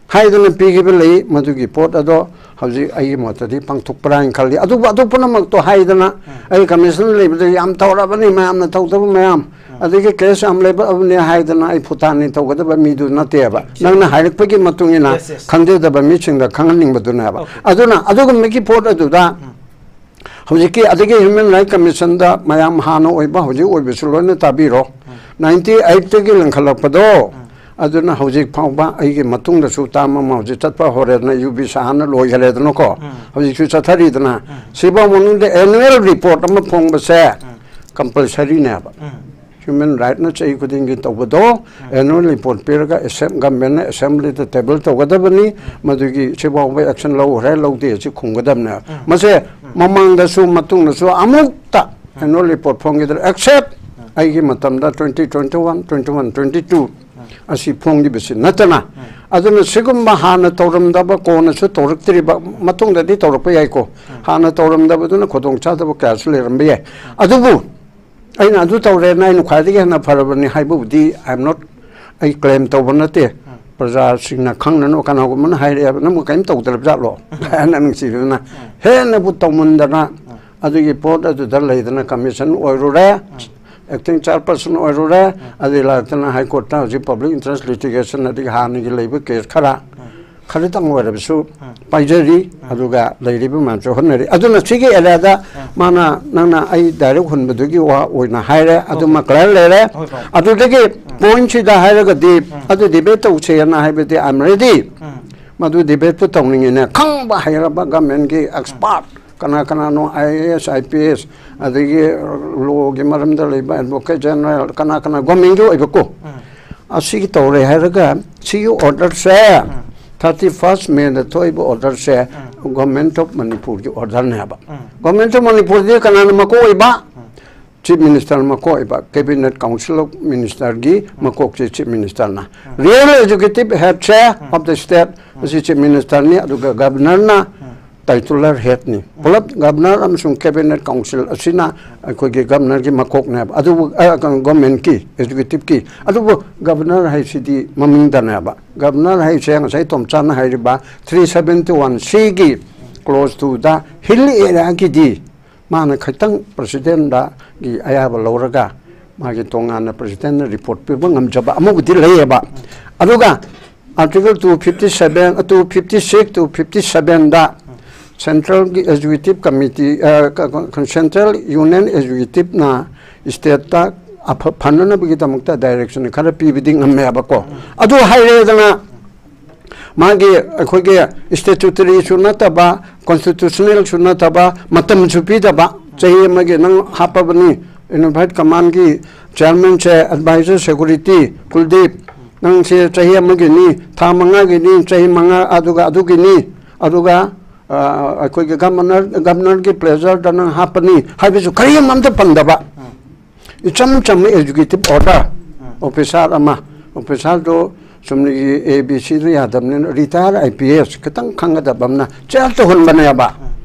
ꯍꯥꯏꯗꯨꯅ ꯄꯤꯈꯤꯕ ꯂꯩ꯫ ꯃꯗꯨꯒꯤ ꯄꯣꯠ ꯑꯗꯣ ꯍꯧꯖꯤꯛ ꯑꯩꯒꯤ ꯃꯣꯠꯇꯗꯤ ꯄꯥꯡꯊꯣꯛꯄ꯭ꯔꯥ ꯍꯥꯏꯅ ꯈꯜꯂꯤ꯫ ꯑꯗꯨꯕꯨ ꯑꯗꯨ ꯄꯨꯝꯅꯃꯛꯇꯣ ꯍꯥꯏꯗꯅ, ꯑꯩ commission ꯂꯩꯕꯗ ꯌꯥꯝ ꯇꯧꯔꯕꯅꯤ, ꯃꯌꯥꯝꯅ ꯇꯧꯗꯕ ꯃꯌꯥꯝ, ꯑꯗꯒꯤ case ꯌꯥꯝ ꯂꯩꯕꯅꯤ ꯍꯥꯏꯗꯅ ꯑꯩ ꯐꯨꯇꯥꯅꯤ ꯇꯧꯒꯗꯕ ꯃꯤꯗꯨ ꯅꯠꯇꯦꯕ꯫ ꯅꯪꯅ ꯍꯥꯏꯔꯛꯄꯒꯤ ꯃꯇꯨꯡ ꯏꯟꯅ, yes, yes, ꯈꯪꯖꯗꯕ ꯃꯤꯁꯤꯡꯗ ꯈꯪꯍꯟꯅꯤꯡꯕꯗꯨꯅꯦꯕ꯫ Okay. ꯑꯗꯨꯅ ꯑꯗꯨꯒꯨꯝꯕꯒꯤ ꯄꯣꯠ ꯑꯗꯨꯗ ꯍꯧꯖꯤꯛꯀꯤ ꯑꯗꯒꯤ Human Rights Commission ꯗ ꯃꯌꯥꯝ ꯍꯥꯟꯅ ꯑꯣꯏꯕ, ꯍꯧꯖꯤꯛ ꯑꯣꯏꯕꯁꯨ ꯂꯣꯏꯅ ꯇꯥꯕꯤꯔꯣ꯫ Ninety eight ꯇꯒꯤ ꯂꯤꯡꯈꯠꯂꯛꯄꯗꯣ, ꯑꯗꯨꯅ ꯍꯧꯖꯤꯛ ꯐꯥꯎꯕ ꯑꯩꯒꯤ ꯃꯇꯨꯡꯗꯁꯨ term ꯑꯃ ꯍꯧꯖꯤꯛ ꯆꯠꯄ ꯍꯧꯔꯦꯗꯅ, ꯌꯨ ꯕꯤ ꯁꯍꯥꯅ ꯂꯣꯏꯈꯔꯦꯗꯅꯀꯣ, ꯍꯧꯖꯤꯛꯁꯨ ꯆꯠꯊꯔꯤꯗꯅ, ꯁꯤꯐꯥꯎ ꯃꯅꯨꯡꯗ annual report ꯑꯃ ꯐꯣꯡꯕꯁꯦ compulsory ꯅꯦꯕ꯫ Human Rights ꯅ ꯆꯍꯤ ꯈꯨꯗꯤꯡꯒꯤ ꯇꯧꯕꯗꯣ, annual report ꯄꯤꯔꯒ assem-, government ꯅ assembly ꯗ table ꯇꯧꯒꯗꯕꯅꯤ꯫ ꯃꯗꯨꯒꯤ ꯁꯤꯐꯥꯎꯕ action ꯂꯧꯈ꯭ꯔꯦ ꯂꯧꯗꯦ ꯑꯁꯤ ꯈꯨꯝꯒꯗꯕꯅꯦ꯫ ꯃꯁꯦ ꯃꯃꯥꯡꯗꯁꯨ ꯃꯇꯨꯡꯗꯁꯨ ꯑꯃꯨꯛꯇ annual report ꯐꯣꯡꯈꯤꯗ꯭ꯔꯦ, except ꯑꯩꯒꯤ ꯃꯇꯝꯗ twenty twenty one, twenty one, twenty two ꯑꯁꯤ ꯐꯣꯡꯈꯤꯕꯁꯤ ꯅꯠꯇꯅ, ꯑꯗꯨꯅ ꯁꯤꯒꯨꯝꯕ ꯍꯥꯟꯅ ꯇꯧꯔꯝꯗꯕ, ꯀꯣꯟꯅꯁꯨ ꯇꯧꯔꯛꯇ꯭ꯔꯤꯕ, ꯃꯇꯨꯡꯗꯗꯤ ꯇꯧꯔꯛꯄ ꯌꯥꯏꯀꯣ꯫ ꯍꯥꯟꯅ ꯇꯧꯔꯝꯗꯕꯗꯨꯅ ꯈꯨꯗꯣꯡꯆꯥꯗꯕ ꯀꯌꯥꯁꯨ ꯂꯩꯔꯝꯕ ꯌꯥꯏ꯫ ꯑꯗꯨꯕꯨ ꯑꯩꯅ ꯑꯗꯨ ꯇꯧꯔꯦꯅ ꯑꯩꯅ ꯈ꯭ꯋꯥꯏꯗꯒꯤ ꯍꯦꯟꯅ ꯐꯔꯕꯅꯤ ꯍꯥꯏꯕꯕꯨꯗꯤ, I am not, ꯑꯩ claim ꯇꯧꯕ ꯅꯠꯇꯦ꯫ ꯄ꯭ꯔꯖꯥꯁꯤꯡꯅ ꯈꯪꯅꯅꯕ, ꯀꯅꯥꯒꯨꯝꯕꯅ ꯍꯥꯏꯔꯛꯑꯦꯕ, "ꯅꯪꯕꯨ ꯀꯔꯤꯝ ꯇꯧꯗ꯭ꯔꯕ ꯖꯥꯠꯂꯣ?" ꯍꯥꯏꯅ ꯅꯨꯡꯁꯤꯕꯤꯗꯨꯅ ꯍꯦꯟꯅꯕꯨ ꯇꯧꯃꯟꯗꯅ, ꯑꯗꯨꯒꯤ ꯄꯣꯠ ꯑꯗꯨꯗ ꯂꯩꯗꯅ commission ꯑꯣꯏꯔꯨꯔꯦ, acting chairperson ꯑꯣꯏꯔꯨꯔꯦ, ꯑꯗꯩ ꯂꯥꯛꯇꯅ High Courtꯇ ꯍꯧꯖꯤꯛ public interest litigation ꯑꯗꯒꯤ ꯍꯥꯟꯅꯒꯤ ꯂꯩꯕ case ꯈꯔ, ꯈꯔꯇꯪ ꯑꯣꯏꯔꯕꯁꯨ ꯄꯥꯏꯖꯔꯤ, ꯑꯗꯨꯒ ꯂꯩꯔꯤꯕ ꯃꯌꯥꯝꯁꯨ ꯍꯣꯠꯅꯔꯤ꯫ ꯑꯗꯨꯅ ꯁꯤꯒꯤ areaꯗ ꯃꯥꯅ, ꯅꯪꯅ ꯑꯩ direct ꯍꯨꯟꯕꯗꯨꯒꯤ ꯋꯥ ꯑꯣꯏꯅ ꯍꯥꯏꯔꯦ, ꯑꯗꯨꯃ clear ꯂꯩꯔꯦ꯫ ꯍꯣꯏ, ꯍꯣꯏ꯫ ꯑꯗꯨꯗꯒꯤ pointꯁꯤꯗ ꯍꯥꯏꯔꯒꯗꯤ, ꯑꯗꯨ debate ꯇꯧꯁꯦꯅ ꯍꯥꯏꯕꯗꯤ I am ready꯫ ꯃꯗꯨ debateꯇꯨ ꯇꯧꯅꯤꯡꯉꯦꯅꯦ, ꯈꯪꯕ ꯍꯩꯔꯕ governmentꯀꯤ expert, ꯀꯅꯥ ꯀꯅꯥꯅꯣ, I A S, I P S, ꯑꯗꯒꯤ lawꯒꯤ ꯃꯔꯝꯗ ꯂꯩꯕ advocate general, ꯀꯅꯥ ꯀꯅꯥ governmentꯀꯤ ꯑꯣꯏꯕꯀꯣ, ꯑꯁꯤꯒꯤ ꯇꯧꯔꯦ ꯍꯥꯏꯔꯒ, ꯁꯤꯒꯤ orderꯁꯦ, thirty first Mayꯗ ꯊꯣꯛꯏꯕ orderꯁꯦ Government of Manipurꯒꯤ orderꯅꯦꯕ꯫ Government of Manipurꯗꯤ ꯀꯅꯥꯅ ꯃꯀꯣꯛ ꯑꯣꯏꯕ? Chief Minister ꯃꯀꯣꯛ ꯑꯣꯏꯕ, Cabinet Council of Ministerꯒꯤ ꯃꯀꯣꯛꯁꯦ Chief Ministerꯅ꯫ Real executive headꯁꯦ of the state ꯑꯁꯤ Chief Ministerꯅꯤ, ꯑꯗꯨꯒ Governorꯅ titular headꯅꯤ꯫ ꯄꯨꯂꯞ Governor ꯑꯃꯁꯨꯡ Cabinet Council ꯑꯁꯤꯅ ꯑꯩꯈꯣꯏꯒꯤ Governorꯒꯤ ꯃꯀꯣꯛꯅꯦꯕ꯫ ꯑꯗꯨꯕꯨ, ꯑ, ꯀꯩꯅꯣ, governmentꯀꯤ, executiveꯀꯤ꯫ ꯑꯗꯨꯕꯨ Governor ꯍꯥꯏꯁꯤꯗꯤ ꯃꯃꯤꯡꯗꯅꯦꯕ꯫ Governor ꯍꯥꯏꯁꯦ ꯉꯁꯥꯏ ꯇꯣꯝꯆꯥꯅ ꯍꯥꯏꯔꯤꯕ three seventy one Cꯒꯤ clause twoꯗ hill areaꯒꯤꯗꯤ ꯃꯥꯅ ꯈꯤꯇꯪ presidentꯒꯤ ꯑꯌꯥꯕ ꯂꯧꯔꯒ ꯃꯥꯒꯤ ꯇꯣꯉꯥꯟꯅ presidentꯅ report ꯄꯤꯕ ꯉꯝꯖꯕ ꯑꯃꯕꯨꯗꯤ ꯂꯩꯌꯦꯕ꯫ ꯑꯗꯨꯒ Article two fifty seven, two fifty six, two fifty sevenꯗ centralꯒꯤ executive committee, ꯑ, ꯀ-, ꯀ-, central union executiveꯅ stateꯇ ꯑꯐ-, ꯐꯅꯅꯕꯒꯤꯗꯃꯛꯇ direction ꯈꯔ ꯄꯤꯕꯗꯤ ꯉꯝꯃꯦꯕꯀꯣ꯫ ꯑꯗꯨ ꯍꯥꯏꯔꯦꯗꯅ, ꯃꯥꯒꯤ ꯑꯩꯈꯣꯏꯒꯤ statutoryꯁꯨ ꯅꯠꯇꯕ, constitutionalꯁꯨ ꯅꯠꯇꯕ, ꯃꯇꯝꯁꯨ ꯄꯤꯗꯕ, ꯆꯍꯤ ꯑꯃꯒꯤ ꯅꯪ ꯍꯥꯞꯄꯕꯅꯤ, Unified Commandꯒꯤ chairmanꯁꯦ, advisor security ꯀꯨꯜꯗꯤꯞ, ꯅꯪꯁꯦ ꯆꯍꯤ ꯑꯃꯒꯤꯅꯤ, ꯊꯥ ꯃꯉꯥꯒꯤꯅꯤ, ꯆꯍꯤ ꯃꯉꯥ, ꯑꯗꯨꯒ ꯑꯗꯨꯒꯤꯅꯤ, ꯑꯗꯨꯒ, ꯑ, ꯑꯩꯈꯣꯏꯒꯤ governor, governorꯒꯤ pleasureꯗ ꯅꯪ ꯍꯥꯞꯄꯅꯤ ꯍꯥꯏꯕꯁꯨ ꯀꯔꯤꯒꯨꯝꯕ ꯑꯝꯇ ꯄꯟꯗꯕ꯫ ꯏꯆꯝ ꯆꯝꯕ executive order, officer ꯑꯃ, officerꯗꯣ ꯆꯨꯝꯅꯒꯤ ꯑꯦ ꯕꯤ ꯁꯤꯗ ꯌꯥꯗꯕꯅꯤꯅ ꯔꯤꯇꯥꯌꯔ ꯑꯥꯏ ꯄꯤ ꯑꯦꯁ ꯈꯤꯇꯪ ꯈꯪꯒꯗꯕ ꯑꯃꯅ ꯆꯦꯌꯔ ꯇꯧꯍꯟꯕꯅꯦꯕ꯫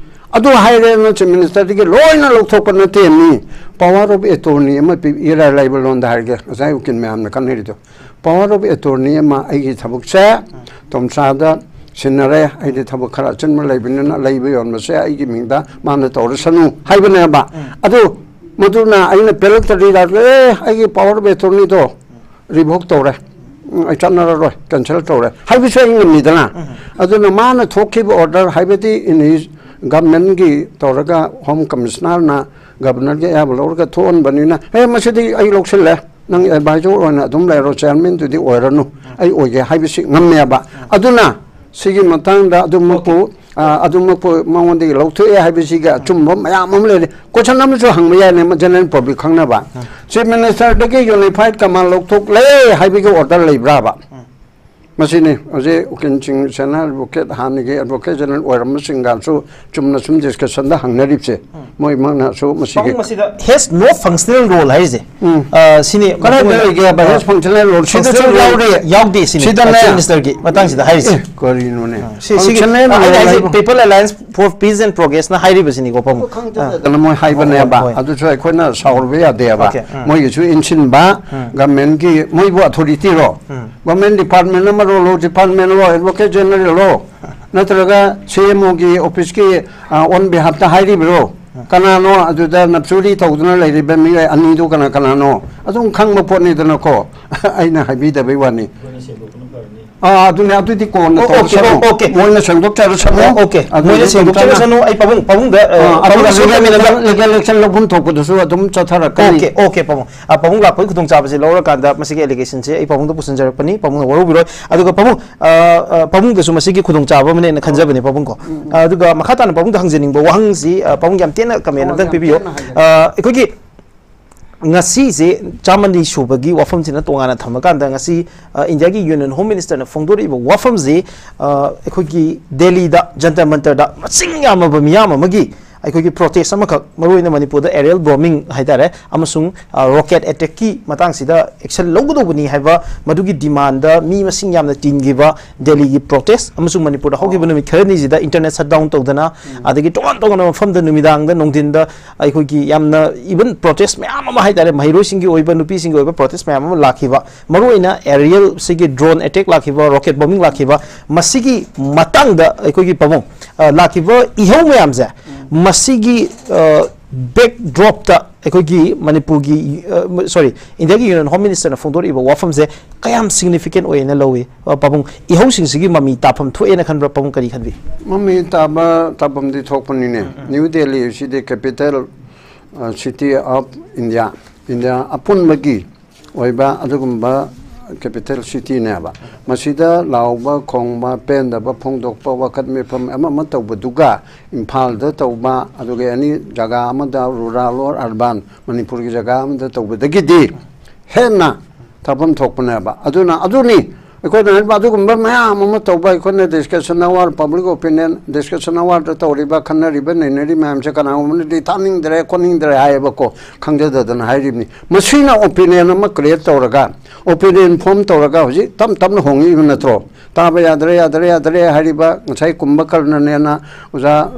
ꯑꯗꯨ ꯍꯥꯏꯔꯦꯅ ꯆꯤꯐ ꯃꯤꯅꯤꯁꯇꯔꯗꯒꯤ ꯂꯣꯏꯅ ꯂꯧꯊꯣꯛꯄ ꯅꯠꯇꯦ꯫ ꯃꯤ ꯄꯋꯥꯔ ꯑꯣꯐ ꯑꯦꯇꯣꯔꯅꯤ ꯑꯃ ꯄꯤ, ꯏꯔꯥꯏ ꯂꯥꯏꯕ ꯂꯣꯟꯗ ꯍꯥꯏꯔꯒꯦ, ꯉꯁꯥꯏ ꯎꯀꯤꯜ ꯃꯌꯥꯝꯅ ꯈꯟꯅꯔꯤꯗꯣ, ꯄꯋꯥꯔ ꯑꯣꯐ ꯑꯦꯇꯣꯔꯅꯤ ꯑꯃ ꯑꯩꯒꯤ ꯊꯕꯛꯁꯦ ꯇꯣꯝꯆꯥꯗ ꯁꯤꯟꯅꯔꯦ, ꯑꯩꯗꯤ ꯊꯕꯛ ꯈꯔ ꯑꯆꯤꯟꯕ ꯂꯩꯕꯅꯤꯅ ꯂꯩꯕ ꯌꯣꯟꯕꯁꯦ ꯑꯩꯒꯤ ꯃꯤꯡꯗ ꯃꯥꯅ ꯇꯧꯔꯁꯅꯨ ꯍꯥꯏꯕꯅꯦꯕ꯫ ꯑꯗꯨ ꯃꯗꯨꯅ ꯑꯩꯅ ꯄꯦꯜꯂꯛꯇ꯭ꯔꯗꯤ, ꯑꯦ, ꯑꯩꯒꯤ ꯄꯋꯥꯔ ꯑꯣꯐ ꯑꯦꯇꯣꯔꯅꯤꯗꯣ ꯔꯤꯚꯣꯛ ꯇꯧꯔꯦ, ꯎꯝ, ꯑꯩ ꯆꯠꯅꯔꯔꯣꯏ, ꯀꯦꯟꯁꯦꯜ ꯇꯧꯔꯦ ꯍꯥꯏꯕꯁꯨ ꯑꯩ ꯉꯝꯃꯤꯗꯅ꯫ ꯑꯗꯨꯅ ꯃꯥꯅ ꯊꯣꯛꯈꯤꯕ ꯑꯣꯔꯗꯔ, ꯍꯥꯏꯕꯗꯤ ꯏꯟ ꯍꯤꯁ ꯒꯚꯔꯟꯃꯦꯟꯒꯤ ꯇꯧꯔꯒ ꯍꯣꯝ ꯀꯃꯤꯁꯅꯔꯅ ꯒꯚꯔꯅꯔꯒꯤ ꯑꯌꯥꯕ ꯂꯧꯔꯒ ꯊꯣꯛꯍꯟꯕꯅꯤꯅ, "ꯑꯦ, ꯃꯁꯤꯗꯤ ꯑꯩ ꯂꯧꯁꯤꯜꯂꯦ, ꯅꯪ ꯑꯦꯗꯚꯥꯏꯖꯔ ꯑꯣꯏꯅ ꯑꯗꯨꯝ ꯂꯩꯔꯣ, ꯆꯤꯌꯔꯃꯦꯟꯗꯨꯗꯤ ꯑꯣꯏꯔꯅꯨ, ꯑꯩ ꯑꯣꯏꯒꯦ" ꯍꯥꯏꯕꯁꯤ ꯉꯝꯃꯦꯕ꯫ ꯑꯗꯨꯅ ꯁꯤꯒꯤ ꯃꯇꯥꯡꯗ ꯑꯗꯨꯃꯛꯄꯨ, ꯑ, ꯑꯗꯨꯃꯛꯄꯨ ꯃꯉꯣꯟꯗꯒꯤ ꯂꯧꯊꯣꯛꯑꯦ ꯍꯥꯏꯕꯁꯤꯒ ꯑꯆꯨꯝꯕ ꯃꯌꯥꯝ ꯑꯃ ꯂꯩꯔꯦ꯫ ꯀꯣꯏꯁꯟ ꯑꯃꯁꯨ ꯍꯪꯕ ꯌꯥꯏꯅꯦ, ꯖꯦꯅꯔꯦꯜ ꯄꯕ꯭ꯂꯤꯛ ꯈꯪꯅꯕ꯫ ꯆꯤꯐ ꯃꯤꯅꯤꯁꯇꯔꯗꯒꯤ ꯌꯨꯅꯤꯐꯥꯏꯠ ꯀꯃꯥꯟ ꯂꯧꯊꯣꯛꯂꯦ ꯍꯥꯏꯕꯒꯤ ꯑꯣꯔꯗꯔ ꯂꯩꯕ꯭ꯔꯥꯕ? ꯃꯁꯤꯅꯤ ꯍꯧꯖꯤꯛ ꯎꯀꯤꯜꯁꯤꯡ, ꯁꯦꯅꯤꯌꯔ ꯑꯦꯗꯚꯣꯀꯦꯠ, ꯍꯥꯟꯅꯒꯤ ꯑꯦꯗꯚꯣꯀꯦꯠ ꯖꯦꯅꯔꯦꯜ ꯑꯣꯏꯔꯝꯕꯁꯤꯡꯒꯁꯨ ꯆꯨꯝꯅ ꯁꯨꯝ ꯗꯤꯁꯀꯁꯟꯗ ꯍꯪꯅꯔꯤꯕꯁꯦ꯫ ꯃꯣꯏꯃꯛꯅꯁꯨ ꯃꯁꯤꯒꯤ ꯄꯥꯕꯨꯡ, ꯃꯁꯤꯗ has no functional role ꯍꯥꯏꯔꯤꯁꯦ, ꯎꯝ꯫ ꯑ, ꯁꯤꯅꯤ ꯀꯗꯥꯏꯗ ꯃꯇꯨꯡ ꯂꯩꯒꯦ? ꯑ, ꯍꯥꯏꯁ ꯐꯪꯁꯟꯅꯦꯜ ꯔꯣꯜ ꯁꯤꯗꯁꯨ functional role ꯌꯥꯎꯔꯤ, ꯌꯥꯎꯗꯦ ꯁꯤꯅꯤ꯫ ꯁꯤꯗꯅꯦ꯫ ꯆꯤꯐ ꯃꯤꯅꯤꯁꯇꯔꯒꯤ ꯃꯇꯥꯡꯁꯤꯗ ꯍꯥꯏꯔꯤꯁꯦ꯫ ꯑꯦ, ꯀꯔꯤꯅꯣꯅꯦ? ꯑ, ꯁꯤ, ꯁꯤꯒꯤ, ꯐꯪꯁꯟꯅꯦꯜ ꯑ, ꯑꯩꯅ ꯔꯣꯜ ꯍꯥꯏꯁꯦ ꯍꯥꯏꯕ People Alliance for Peace and Progressꯅ ꯍꯥꯏꯔꯤꯕꯁꯤꯅꯤꯀꯣ, ꯄꯥꯕꯨꯡ꯫ ꯑꯗꯨ ꯈꯪꯖꯗꯗꯅ ꯃꯣꯏ ꯍꯥꯏꯕꯅꯦꯕ꯫ ꯍꯣꯏ, ꯍꯣꯏ꯫ ꯑꯗꯨꯁꯨ ꯑꯩꯈꯣꯏꯅ ꯁꯥꯎꯔꯨꯕ ꯌꯥꯗꯦꯕ꯫ ꯑꯣꯀꯦ, ꯎꯝ꯫ ꯃꯣꯏꯒꯤꯁꯨ ꯏꯟꯁꯤꯟꯕ, ꯎꯝ꯫ ꯒꯚꯔꯟꯃꯦꯟꯠꯀꯤ, ꯃꯣꯏꯕꯨ ꯑꯊꯣꯔꯤꯇꯤꯔꯣ? ꯎꯝ꯫ ꯒꯚꯔꯟꯃꯦꯟꯠ ꯗꯤꯄꯥꯔꯠꯃꯦꯟꯠ ꯑꯃꯔꯣ, ꯂꯣ ꯗꯤꯄꯥꯔꯠꯃꯦꯟꯠꯂꯣ, ꯑꯦꯗꯚꯣꯀꯦꯠ ꯖꯦꯅꯔꯦꯜꯂꯣ? ꯅꯠꯇ꯭ꯔꯒ ꯁꯤ ꯑꯦꯝ ꯑꯣꯒꯤ ꯑꯣꯐꯤꯁꯀꯤ, ꯑ, ꯑꯣꯟ ꯕꯤꯍꯥꯐꯇ ꯍꯥꯏꯔꯤꯕ꯭ꯔꯣ? ꯎꯝ꯫ ꯀꯅꯥꯅꯣ ꯑꯗꯨꯗ ꯅꯞꯆꯨꯔꯤ ꯇꯧꯗꯨꯅ ꯂꯩꯔꯤꯕ ꯃꯤꯑꯣꯏ ꯑꯅꯤꯗꯨ ꯀꯅꯥ ꯀꯅꯥꯅꯣ? ꯑꯗꯨꯝ ꯈꯪꯕ ꯄꯣꯠꯅꯤꯗꯅꯀꯣ꯫ ꯑꯩꯅ ꯍꯥꯏꯕꯤꯗꯕꯩ ꯋꯥꯅꯤ꯫ ꯑꯥ, ꯑꯗꯨꯅꯦ, ꯑꯗꯨꯗꯤ ꯀꯣꯟꯅ ꯑꯣ, ꯑꯣꯀꯦ, ꯇꯧꯔꯁꯅꯨ꯫ ꯑꯣ, ꯑꯣꯀꯦ꯫ ꯃꯣꯏꯅ ꯁꯦꯡꯗꯣꯛꯆꯔꯁꯅꯨ꯫ ꯑꯣ, ꯑꯣꯀꯦ꯫ ꯑꯗꯨꯗꯤ ꯃꯣꯏꯅ ꯇꯣꯞ ꯇꯥꯅ ꯁꯦꯡꯗꯣꯛꯆꯔꯁꯅꯨ꯫ ꯑꯩ ꯄꯥꯕꯨꯡ, ꯄꯥꯕꯨꯡꯗ, ꯑ, ꯑꯥ, ꯑꯗꯨꯒ ꯄꯥꯕꯨꯡꯗ ꯁꯨꯝ ꯂꯤꯒꯦꯜ ꯂꯩꯃꯤꯟꯅꯕ ꯑꯦꯛꯁꯟ, ꯂꯤꯒꯦꯜ ꯑꯦꯛꯁꯟ ꯂꯧꯐꯝ ꯊꯣꯛꯄꯗꯨꯁꯨ ꯑꯗꯨꯝ ꯆꯠꯊꯔꯛꯀꯅꯤ꯫ ꯑꯣꯀꯦ, ꯑꯣꯀꯦ, ꯄꯥꯕꯨꯡ꯫ ꯑ, ꯄꯥꯕꯨꯡ ꯂꯥꯛꯄꯒꯤ ꯈꯨꯗꯣꯡꯆꯥꯕꯁꯦ ꯂꯧꯔꯀꯥꯟꯗ ꯃꯁꯤꯒꯤ ꯑꯦꯂꯤꯒꯦꯁꯟꯁꯦ ꯑꯩ ꯄꯥꯕꯨꯡꯗ ꯄꯨꯁꯤꯟꯖꯔꯛꯄꯅꯤ꯫ ꯄꯥꯕꯨꯡꯅ ꯋꯥꯔꯧꯕꯤꯔꯣꯏ꯫ ꯑꯗꯨꯒ ꯄꯥꯕꯨꯡ, ꯑ, ꯑ, ꯄꯥꯕꯨꯡꯗꯁꯨ ꯃꯁꯤꯒꯤ ꯈꯨꯗꯣꯡꯆꯥꯕ ꯑꯃꯅꯦꯅ ꯈꯟꯖꯕꯅꯦ, ꯄꯥꯕꯨꯡꯀꯣ꯫ ꯎꯝ, ꯎꯝ꯫ ꯑ, ꯑꯗꯨꯒ ꯃꯈꯥ ꯇꯥꯅ ꯄꯥꯕꯨꯡꯗ ꯍꯪꯖꯅꯤꯡꯕ ꯋꯥꯍꯪꯁꯤ, ꯑ, ꯄꯥꯕꯨꯡ ꯌꯥꯝ ꯇꯦꯟꯅ ꯀꯃꯦꯟ ꯑꯣ, ꯑꯝꯇꯪ ꯌꯥꯝ ꯄꯤꯕꯤꯌꯨ꯫ ꯇꯦꯟꯅ ꯍꯥꯏꯖꯒꯦ꯫ ꯑ, ꯑꯩꯈꯣꯏꯒꯤ ꯉꯁꯤꯁꯦ ꯆꯥꯝꯃꯔꯤ ꯁꯨꯕꯒꯤ ꯋꯥꯐꯝꯁꯤꯅ ꯇꯣꯉꯥꯟꯅ ꯊꯝꯃꯀꯥꯟꯗ, ꯉꯁꯤ, ꯑ, ꯏꯟꯗꯤꯌꯥꯒꯤ ꯌꯨꯅꯤꯌꯟ ꯍꯣꯝ ꯃꯤꯅꯤꯁꯇꯔꯅ ꯐꯣꯡꯗꯣꯔꯛꯏꯕ ꯋꯥꯐꯝꯁꯤ, ꯑ, ꯑꯩꯈꯣꯏꯒꯤ ꯗꯦꯜꯂꯤꯗ ꯖꯟꯇꯔ ꯃꯟꯇꯔꯗ ꯃꯁꯤꯡ ꯌꯥꯝꯂꯕ ꯃꯤꯌꯥꯝ ꯑꯃꯒꯤ, ꯑꯩꯈꯣꯏꯒꯤ ꯄ꯭ꯔꯣꯇꯦꯁ ꯑꯃꯈꯛ, ꯃꯔꯨꯑꯣꯏꯅ ꯃꯅꯤꯄꯨꯔꯗ ꯑꯦꯔꯤꯌꯦꯜ ꯕꯣꯝꯕꯤꯡ ꯍꯥꯏꯇꯥꯔꯦ, ꯑꯃꯁꯨꯡ ꯔꯣꯀꯦꯠ ꯑꯦꯇꯦꯛꯀꯤ ꯃꯇꯥꯡꯁꯤꯗ ꯑꯦꯛꯁꯟ ꯂꯧꯒꯗꯧꯕꯅꯤ ꯍꯥꯏꯕ ꯃꯗꯨꯒꯤ ꯗꯤꯃꯥꯟꯗ ꯃꯤ ꯃꯁꯤꯡ ꯌꯥꯝꯅ ꯇꯤꯟꯈꯤꯕ ꯗꯦꯜꯂꯤꯒꯤ ꯄ꯭ꯔꯣꯇꯦꯁ, ꯑꯃꯁꯨꯡ ꯃꯅꯤꯄꯨꯔꯗ ꯍꯧꯈꯤꯕ ꯅꯨꯃꯤꯠ ꯈꯔꯅꯤꯁꯤꯗ ꯏꯟꯇꯔꯅꯦꯠ ꯁꯠ ꯗꯥꯎꯟ ꯇꯧꯗꯅ, ꯑꯗꯒꯤ ꯇꯣꯉꯥꯟ ꯇꯣꯉꯥꯟꯕ ꯃꯐꯝꯗ ꯅꯨꯃꯤꯗꯥꯡꯗ, ꯅꯨꯡꯊꯤꯟꯗ ꯑꯩꯈꯣꯏꯒꯤ ꯌꯥꯝꯅ, ꯏꯚꯟ ꯄ꯭ꯔꯣꯇꯦꯁ ꯃꯌꯥꯝ ꯑꯃ ꯍꯥꯏꯇꯥꯔꯦ, ꯃꯍꯩꯔꯣꯏꯁꯤꯡꯒꯤ ꯑꯣꯏꯕ, ꯅꯨꯄꯤꯁꯤꯡꯒꯤ ꯑꯣꯏꯕ ꯄ꯭ꯔꯣꯇꯦꯁ ꯃꯌꯥꯝ ꯑꯃ ꯂꯥꯛꯈꯤꯕ, ꯃꯔꯨꯑꯣꯏꯅ ꯑꯦꯔꯤꯌꯦꯜ ꯁꯤꯒꯤ ꯗ꯭ꯔꯣꯟ ꯑꯦꯇꯦꯛ ꯂꯥꯛꯈꯤꯕ, ꯔꯣꯀꯦꯠ ꯕꯣꯝꯕꯤꯡ ꯂꯥꯛꯈꯤꯕ, ꯃꯁꯤꯒꯤ ꯃꯇꯥꯡꯗ ꯑꯩꯈꯣꯏꯒꯤ ꯄꯥꯕꯨꯡ, ꯑ, ꯂꯥꯛꯈꯤꯕ ꯏꯍꯧ ꯃꯌꯥꯝꯁꯦ, ꯃꯁꯤꯒꯤ ꯕꯦꯛ ꯗ꯭ꯔꯣꯞꯇ ꯑꯩꯈꯣꯏꯒꯤ ꯃꯅꯤꯄꯨꯔꯒꯤ, ꯁꯣꯔꯤ, ꯏꯟꯗꯤꯌꯥꯒꯤ ꯌꯨꯅꯤꯌꯟ ꯍꯣꯝ ꯃꯤꯅꯤꯁꯇꯔꯅ ꯐꯣꯡꯗꯣꯔꯛꯏꯕ ꯋꯥꯐꯝꯁꯦ ꯀꯌꯥꯝ ꯁꯤꯒꯅꯤꯐꯤꯀꯦꯟ ꯑꯣꯏꯌꯦꯅ ꯂꯧꯏ? ꯑ, ꯄꯥꯕꯨꯡ, ꯏꯍꯧꯁꯤꯡꯁꯤꯒꯤ ꯃꯃꯤ ꯇꯥꯐꯝ ꯊꯣꯛꯑꯦꯅ ꯈꯟꯕ꯭ꯔꯥ, ꯄꯥꯕꯨꯡ, ꯀꯔꯤ ꯈꯟꯕꯤ? ꯃꯃꯤ ꯇꯥꯕ ꯇꯥꯐꯝꯗꯤ ꯊꯣꯛꯄꯅꯤꯅꯦ꯫ ꯅ꯭ꯌꯨ ꯗꯦꯜꯂꯤ ꯑꯁꯤꯗꯤ capital city of India, India ꯑꯄꯨꯟꯕꯒꯤ ꯑꯣꯏꯕ ꯑꯗꯨꯒꯨꯝꯕ ꯀꯦꯄꯤꯇꯦꯜ ꯁꯤꯇꯤꯅꯦꯕ꯫ ꯃꯁꯤꯗ ꯂꯥꯎꯕ, ꯈꯣꯡꯕ, ꯄꯦꯟꯗꯕ ꯐꯣꯡꯗꯣꯛꯄ, ꯋꯥꯀꯠ ꯃꯤꯐꯝ ꯑꯃ ꯑꯃ ꯇꯧꯕꯗꯨꯒ ꯏꯝꯐꯥꯜꯗ ꯇꯧꯕ, ꯑꯗꯨꯒ ꯑꯦꯅꯤ ꯖꯒꯥ ꯑꯃꯗ, ꯔꯨꯔꯦꯜ ꯑꯣꯔ ꯑꯔꯕꯥꯟ, ꯃꯅꯤꯄꯨꯔꯒꯤ ꯖꯒꯥ ꯑꯃꯗ ꯇꯧꯕꯗꯒꯤꯗꯤ ꯍꯦꯟꯅ ꯊꯥꯛꯐꯝ ꯊꯣꯛꯄꯅꯦꯕ꯫ ꯑꯗꯨꯅ ꯑꯗꯨꯅꯤ ꯑꯩꯈꯣꯏꯅ ꯍꯥꯏꯔꯤꯕ ꯑꯗꯨꯒꯨꯝꯕ ꯃꯌꯥꯝ ꯑꯃ ꯇꯧꯕ, ꯑꯩꯈꯣꯏꯅ ꯗꯤꯁꯀꯁꯟ ꯑꯋꯥꯔ, ꯄꯕ꯭ꯂꯤꯛ ꯑꯣꯄꯤꯅꯤꯌꯟ ꯗꯤꯁꯀꯁꯟ ꯑꯋꯥꯔꯗ ꯇꯧꯔꯤꯕ, ꯈꯟꯅꯔꯤꯕ, ꯅꯩꯅꯔꯤ ꯃꯌꯥꯝꯁꯦ ꯀꯅꯥꯒꯨꯝꯕꯅꯗꯤ ꯇꯥꯅꯤꯡꯗ꯭ꯔꯦ, ꯈꯣꯠꯅꯤꯡꯗ꯭ꯔꯦ ꯍꯥꯏꯌꯦꯕꯀꯣ, ꯈꯪꯖꯗꯗꯅ ꯍꯥꯏꯔꯤꯕꯅꯤ꯫ ꯃꯁꯤꯅ ꯑꯣꯄꯤꯅꯤꯌꯟ ꯑꯃ ꯀ꯭ꯔꯤꯌꯦꯠ ꯇꯧꯔꯒ, ꯑꯣꯄꯤꯅꯤꯌꯟ ꯐꯣꯝ ꯇꯧꯔꯒ ꯍꯧꯖꯤꯛ ꯇꯞ ꯇꯞꯅ ꯍꯣꯡꯉꯛꯏꯕ ꯅꯠꯇ꯭ꯔꯣ? ꯇꯥꯕ ꯌꯥꯗ꯭ꯔꯦ, ꯌꯥꯗ꯭ꯔꯦ, ꯌꯥꯗ꯭ꯔꯦ ꯍꯥꯏꯔꯤꯕ ꯉꯁꯥꯏ ꯀꯨꯝꯚꯀꯔꯅꯅꯦꯅ ꯑꯣꯖꯥ,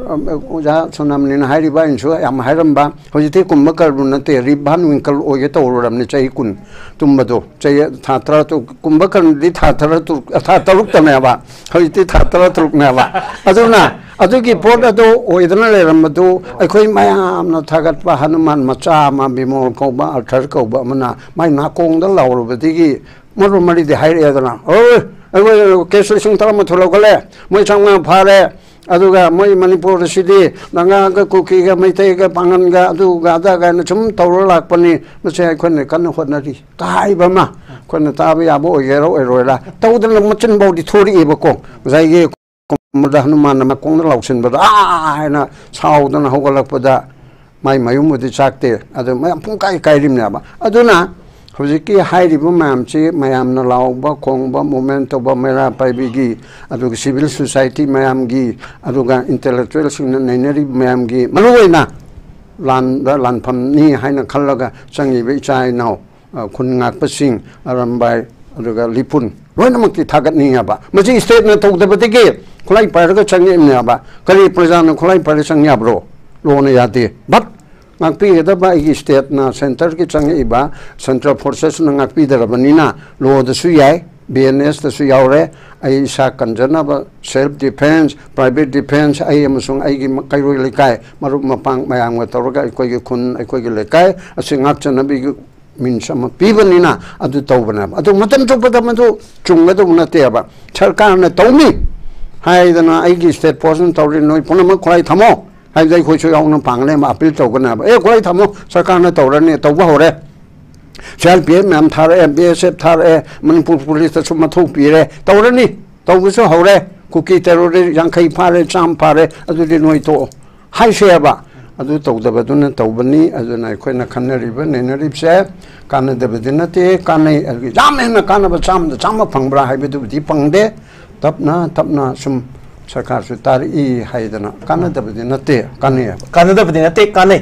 ꯑꯣꯖꯥ ꯁꯣꯅꯥꯃꯅꯤꯅ ꯍꯥꯏꯔꯤꯕ, ꯑꯩꯅꯁꯨ ꯌꯥꯝ ꯍꯥꯏꯔꯝꯕ, ꯍꯧꯖꯤꯛꯇꯤ ꯀꯨꯝꯚꯀꯔꯅ ꯅꯠꯇꯦ, ꯔꯤꯞ ꯚꯥꯟ ꯋꯤꯡꯀꯜ ꯑꯣꯏꯒꯦ ꯇꯧꯔꯨꯔꯕꯅꯤ꯫ ꯆꯍꯤ ꯀꯨꯟ ꯇꯨꯝꯕꯗꯣ, ꯆꯍꯤ ꯊꯥ ꯇꯔꯥ ꯇꯔꯨꯛ, ꯀꯨꯝꯚꯀꯔꯅꯗꯤ ꯊꯥ ꯇꯔꯥ ꯇꯔꯨꯛ, ꯊꯥ ꯇꯔꯨꯛꯇꯅꯦꯕ, ꯍꯧꯖꯤꯛꯇꯤ ꯊꯥ ꯇꯔꯥ ꯇꯔꯨꯛꯅꯦꯕ꯫ ꯑꯗꯨꯅ ꯑꯗꯨꯒꯤ ꯄꯣꯠ ꯑꯗꯨ ꯑꯣꯏꯗꯅ ꯂꯩꯔꯝꯕꯗꯨ ꯑꯩꯈꯣꯏ ꯃꯌꯥꯝꯅ ꯊꯥꯒꯠꯄ ꯍꯅꯨꯃꯥꯟ ꯃꯆꯥ ꯑꯃ, ꯕꯤꯃꯣꯜ ꯀꯧꯕ, ꯑꯔꯊꯔ ꯀꯧꯕ ꯑꯃꯅ ꯃꯥꯏ ꯅꯥꯀꯣꯡꯗ ꯂꯥꯎꯔꯨꯕꯗꯒꯤ ꯃꯔꯨ ꯃꯔꯤꯗꯤ ꯍꯥꯏꯔꯛꯑꯦꯗꯅ, "ꯍꯣꯏ, ꯑꯩꯈꯣꯏ ꯀꯦꯁ ꯂꯤꯁꯤꯡ ꯇꯔꯥꯃꯥꯊꯣꯏ ꯂꯧꯈꯠꯂꯦ, ꯃꯣꯏ ꯆꯥꯝꯃꯉꯥ ꯐꯥꯔꯦ, ꯑꯗꯨꯒ ꯃꯣꯏ ꯃꯅꯤꯄꯨꯔꯁꯤꯗꯤ ꯅꯥꯒꯥꯒ ꯀꯨꯀꯤꯒ ꯃꯩꯇꯩꯒ ꯄꯥꯡꯒꯟꯒ ꯑꯗꯨꯒ ꯑꯗꯥ ꯀꯥꯏꯅ ꯁꯨꯝ ꯇꯧꯔ ꯂꯥꯛꯄꯅꯤ, ꯃꯁꯤ ꯑꯩꯈꯣꯏꯅ ꯀꯟꯅ ꯍꯣꯠꯅꯔꯤ" ꯀ ꯍꯥꯏꯕ ꯑꯃ ꯑꯩꯈꯣꯏꯅ ꯇꯥꯕ ꯌꯥꯕ ꯑꯣꯏꯒꯦꯔꯥ ꯑꯣꯏꯔꯣꯏꯔꯥ ꯇꯧꯗꯅ ꯃꯆꯤꯟꯐꯥꯎꯗꯤ ꯊꯣꯔꯛꯑꯦꯕꯀꯣ꯫ ꯉꯁꯥꯏꯒꯤ ꯀꯨꯝꯕꯗ ꯍꯅꯨꯃꯥꯟꯅ ꯃꯀꯣꯡꯗ ꯂꯥꯎꯁꯤꯟꯕꯗ "ꯑꯥ!" ꯍꯥꯏꯅ ꯁꯥꯎꯗꯅ ꯍꯧꯒꯠꯂꯛꯄꯗ ꯃꯥꯏ ꯃꯌꯨꯝꯕꯨꯗꯤ ꯆꯥꯛꯇꯦ, ꯑꯗꯨ ꯃꯌꯥꯝ ꯄꯨꯡꯀꯥꯏ ꯀꯥꯏꯔꯤꯕꯅꯦꯕ꯫ ꯑꯗꯨꯅ ꯍꯧꯖꯤꯛꯀꯤ ꯍꯥꯏꯔꯤꯕ ꯃꯌꯥꯝꯁꯤ, ꯃꯌꯥꯝꯅ ꯂꯥꯎꯕ ꯈꯣꯡꯕ, ꯃꯨꯞꯃꯦꯟ ꯇꯧꯕ, ꯃꯩꯔꯥ ꯄꯥꯏꯕꯤꯒꯤ, ꯑꯗꯨꯒ ꯁꯤꯚꯤꯜ ꯁꯣꯁꯥꯏꯇꯤ ꯃꯌꯥꯝꯒꯤ, ꯑꯗꯨꯒ ꯏꯟꯇꯦꯂꯦꯛꯆꯨꯋꯦꯜꯁꯤꯡꯅ ꯅꯩꯅꯔꯤꯕ ꯃꯌꯥꯝꯒꯤ, ꯃꯔꯨꯑꯣꯏꯅ ꯂꯥꯟꯗ ꯂꯥꯟꯐꯝꯅꯤ ꯍꯥꯏꯅ ꯈꯜꯂꯒ ꯆꯪꯉꯤꯕ ꯏꯆꯥ ꯏꯅꯥꯎ, ꯑ, ꯈꯨꯟ ꯉꯥꯛꯄꯁꯤꯡ, ꯑꯔꯥꯝꯕꯥꯏ, ꯑꯗꯨꯒ ꯂꯤꯄꯨꯟ, ꯂꯣꯏꯅꯃꯛꯀꯤ ꯊꯥꯒꯠꯅꯤꯡꯉꯦꯕ꯫ ꯃꯁꯤ ꯁ꯭ꯇꯦꯠꯅ ꯇꯧꯗꯕꯗꯒꯤ ꯈꯨꯠꯂꯥꯏ ꯄꯥꯏꯔꯒ ꯆꯪꯉꯛꯏꯕꯅꯦꯕ꯫ ꯀꯔꯤ ꯄ꯭ꯔꯖꯥꯅ ꯈꯨꯠꯂꯥꯏ ꯄꯥꯏꯔꯒ ꯆꯪ ꯌꯥꯕ꯭ꯔꯣ? ꯂꯣꯅ ꯌꯥꯗꯦ꯫ ꯕꯠ ꯉꯥꯛꯄꯤꯒꯗꯕ ꯑꯩꯒꯤ ꯁ꯭ꯇꯦꯠꯅ, ꯁꯦꯟꯇꯔꯒꯤ ꯆꯪꯉꯛꯏꯕ ꯁꯦꯟꯇ꯭ꯔꯦꯜ ꯐꯣꯔꯁꯦꯁꯅ ꯉꯥꯛꯄꯤꯗ꯭ꯔꯕꯅꯤꯅ, ꯂꯣꯗꯁꯨ ꯌꯥꯏ, ꯕꯤ ꯑꯦꯟ ꯑꯦꯁꯇꯁꯨ ꯌꯥꯎꯔꯦ꯫ ꯑꯩ ꯏꯁꯥ ꯀꯟꯖꯅꯕ, ꯁꯦꯜꯐ ꯗꯤꯐꯦꯟꯁ, ꯄ꯭ꯔꯥꯏꯚꯦꯠ ꯗꯤꯐꯦꯟꯁ, ꯑꯩ ꯑꯃꯁꯨꯡ ꯑꯩꯒꯤ ꯃ-, ꯀꯩꯔꯣꯏ ꯂꯩꯀꯥꯏ, ꯃꯔꯨꯞ ꯃꯄꯥꯡ ꯃꯌꯥꯝꯒ ꯇꯧꯔꯒ ꯑꯩꯈꯣꯏꯒꯤ ꯈꯨꯟ, ꯑꯩꯈꯣꯏꯒꯤ ꯂꯩꯀꯥꯏ ꯑꯁꯤ ꯉꯥꯛꯆꯅꯕꯒꯤ ꯃꯤꯟꯁ ꯑꯃ ꯄꯤꯕꯅꯤꯅ ꯑꯗꯨ ꯇꯧꯕꯅꯦꯕ꯫ ꯑꯗꯨ ꯃꯇꯝ ꯆꯨꯞꯄꯗ ꯃꯗꯨ ꯆꯨꯝꯒꯗꯧꯕ ꯅꯠꯇꯦꯕ꯫ ꯁꯔꯀꯥꯔꯅ ꯇꯧꯅꯤ ꯍꯥꯏꯗꯅ, ꯑꯩꯒꯤ ꯁ꯭ꯇꯦꯠ ꯐꯣꯔꯁꯅ ꯇꯧꯔꯤ, ꯅꯣꯏ ꯄꯨꯝꯅꯃꯛ ꯈꯨꯠꯂꯥꯏ ꯊꯝꯃꯣ ꯍꯥꯏꯕꯗ ꯑꯩꯈꯣꯏꯁꯨ ꯌꯥꯎꯅ ꯄꯥꯡꯒꯅꯦꯕ, ꯑꯄꯤꯜ ꯇꯧꯒꯅꯦꯕ꯫ ꯑꯦ, ꯈꯨꯠꯂꯥꯏ ꯊꯝꯃꯣ, ꯁꯔꯀꯥꯔꯅ ꯇꯧꯔꯅꯤ, ꯇꯧꯕ ꯍꯧꯔꯦ꯫ ꯁꯤ ꯑꯥꯔ ꯄꯤ ꯑꯦꯐ ꯃꯌꯥꯝ ꯊꯥꯔꯛꯑꯦ, ꯕꯤ ꯑꯦꯁ ꯑꯦꯐ ꯊꯥꯔꯛꯑꯦ, ꯃꯅꯤꯄꯨꯔ ꯄꯨꯂꯤꯁꯇꯁꯨ ꯃꯊꯧ ꯄꯤꯔꯦ, ꯇꯧꯔꯅꯤ, ꯇꯧꯕꯁꯨ ꯍꯧꯔꯦ꯫ ꯀꯨꯀꯤ ꯇꯦꯔꯣꯔꯤꯁ ꯌꯥꯡꯈꯩ ꯐꯥꯔꯦ, ꯆꯥꯝꯃ ꯐꯥꯔꯦ, ꯑꯗꯨꯗꯤ ꯅꯣꯏ ꯇꯣꯛꯑꯣ ꯍꯥꯏꯁꯦꯕ꯫ ꯑꯗꯨ ꯇꯧꯗꯕꯗꯨꯅ ꯇꯧꯕꯅꯤ꯫ ꯑꯗꯨꯅ ꯑꯩꯈꯣꯏꯅ ꯈꯟꯅꯔꯤꯕ, ꯅꯩꯅꯔꯤꯕꯁꯦ ꯀꯥꯟꯅꯗꯕꯗꯤ ꯅꯠꯇꯦ, ꯀꯥꯟꯅꯩ꯫ ꯑꯗꯨꯒꯤ ꯌꯥꯝ ꯍꯦꯟꯅ ꯀꯥꯟꯅꯕ ꯆꯥꯝꯃꯗ ꯆꯥꯝꯃ ꯐꯪꯕ꯭ꯔꯥ ꯍꯥꯏꯕꯗꯨꯕꯨꯗꯤ ꯐꯪꯗꯦ꯫ ꯇꯞꯅ ꯇꯞꯅ ꯁꯨꯝ ꯁꯔꯀꯥꯔꯁꯨ ꯇꯥꯔꯛꯏ ꯍꯥꯏꯗꯅ ꯀꯥꯟꯅꯗꯕꯗꯤ ꯅꯠꯇꯦ, ꯀꯥꯟꯅꯩ ꯍꯥꯏꯕ꯫ ꯀꯥꯟꯅꯗꯕꯗꯤ ꯅꯠꯇꯦ, ꯀꯥꯟꯅꯩ꯫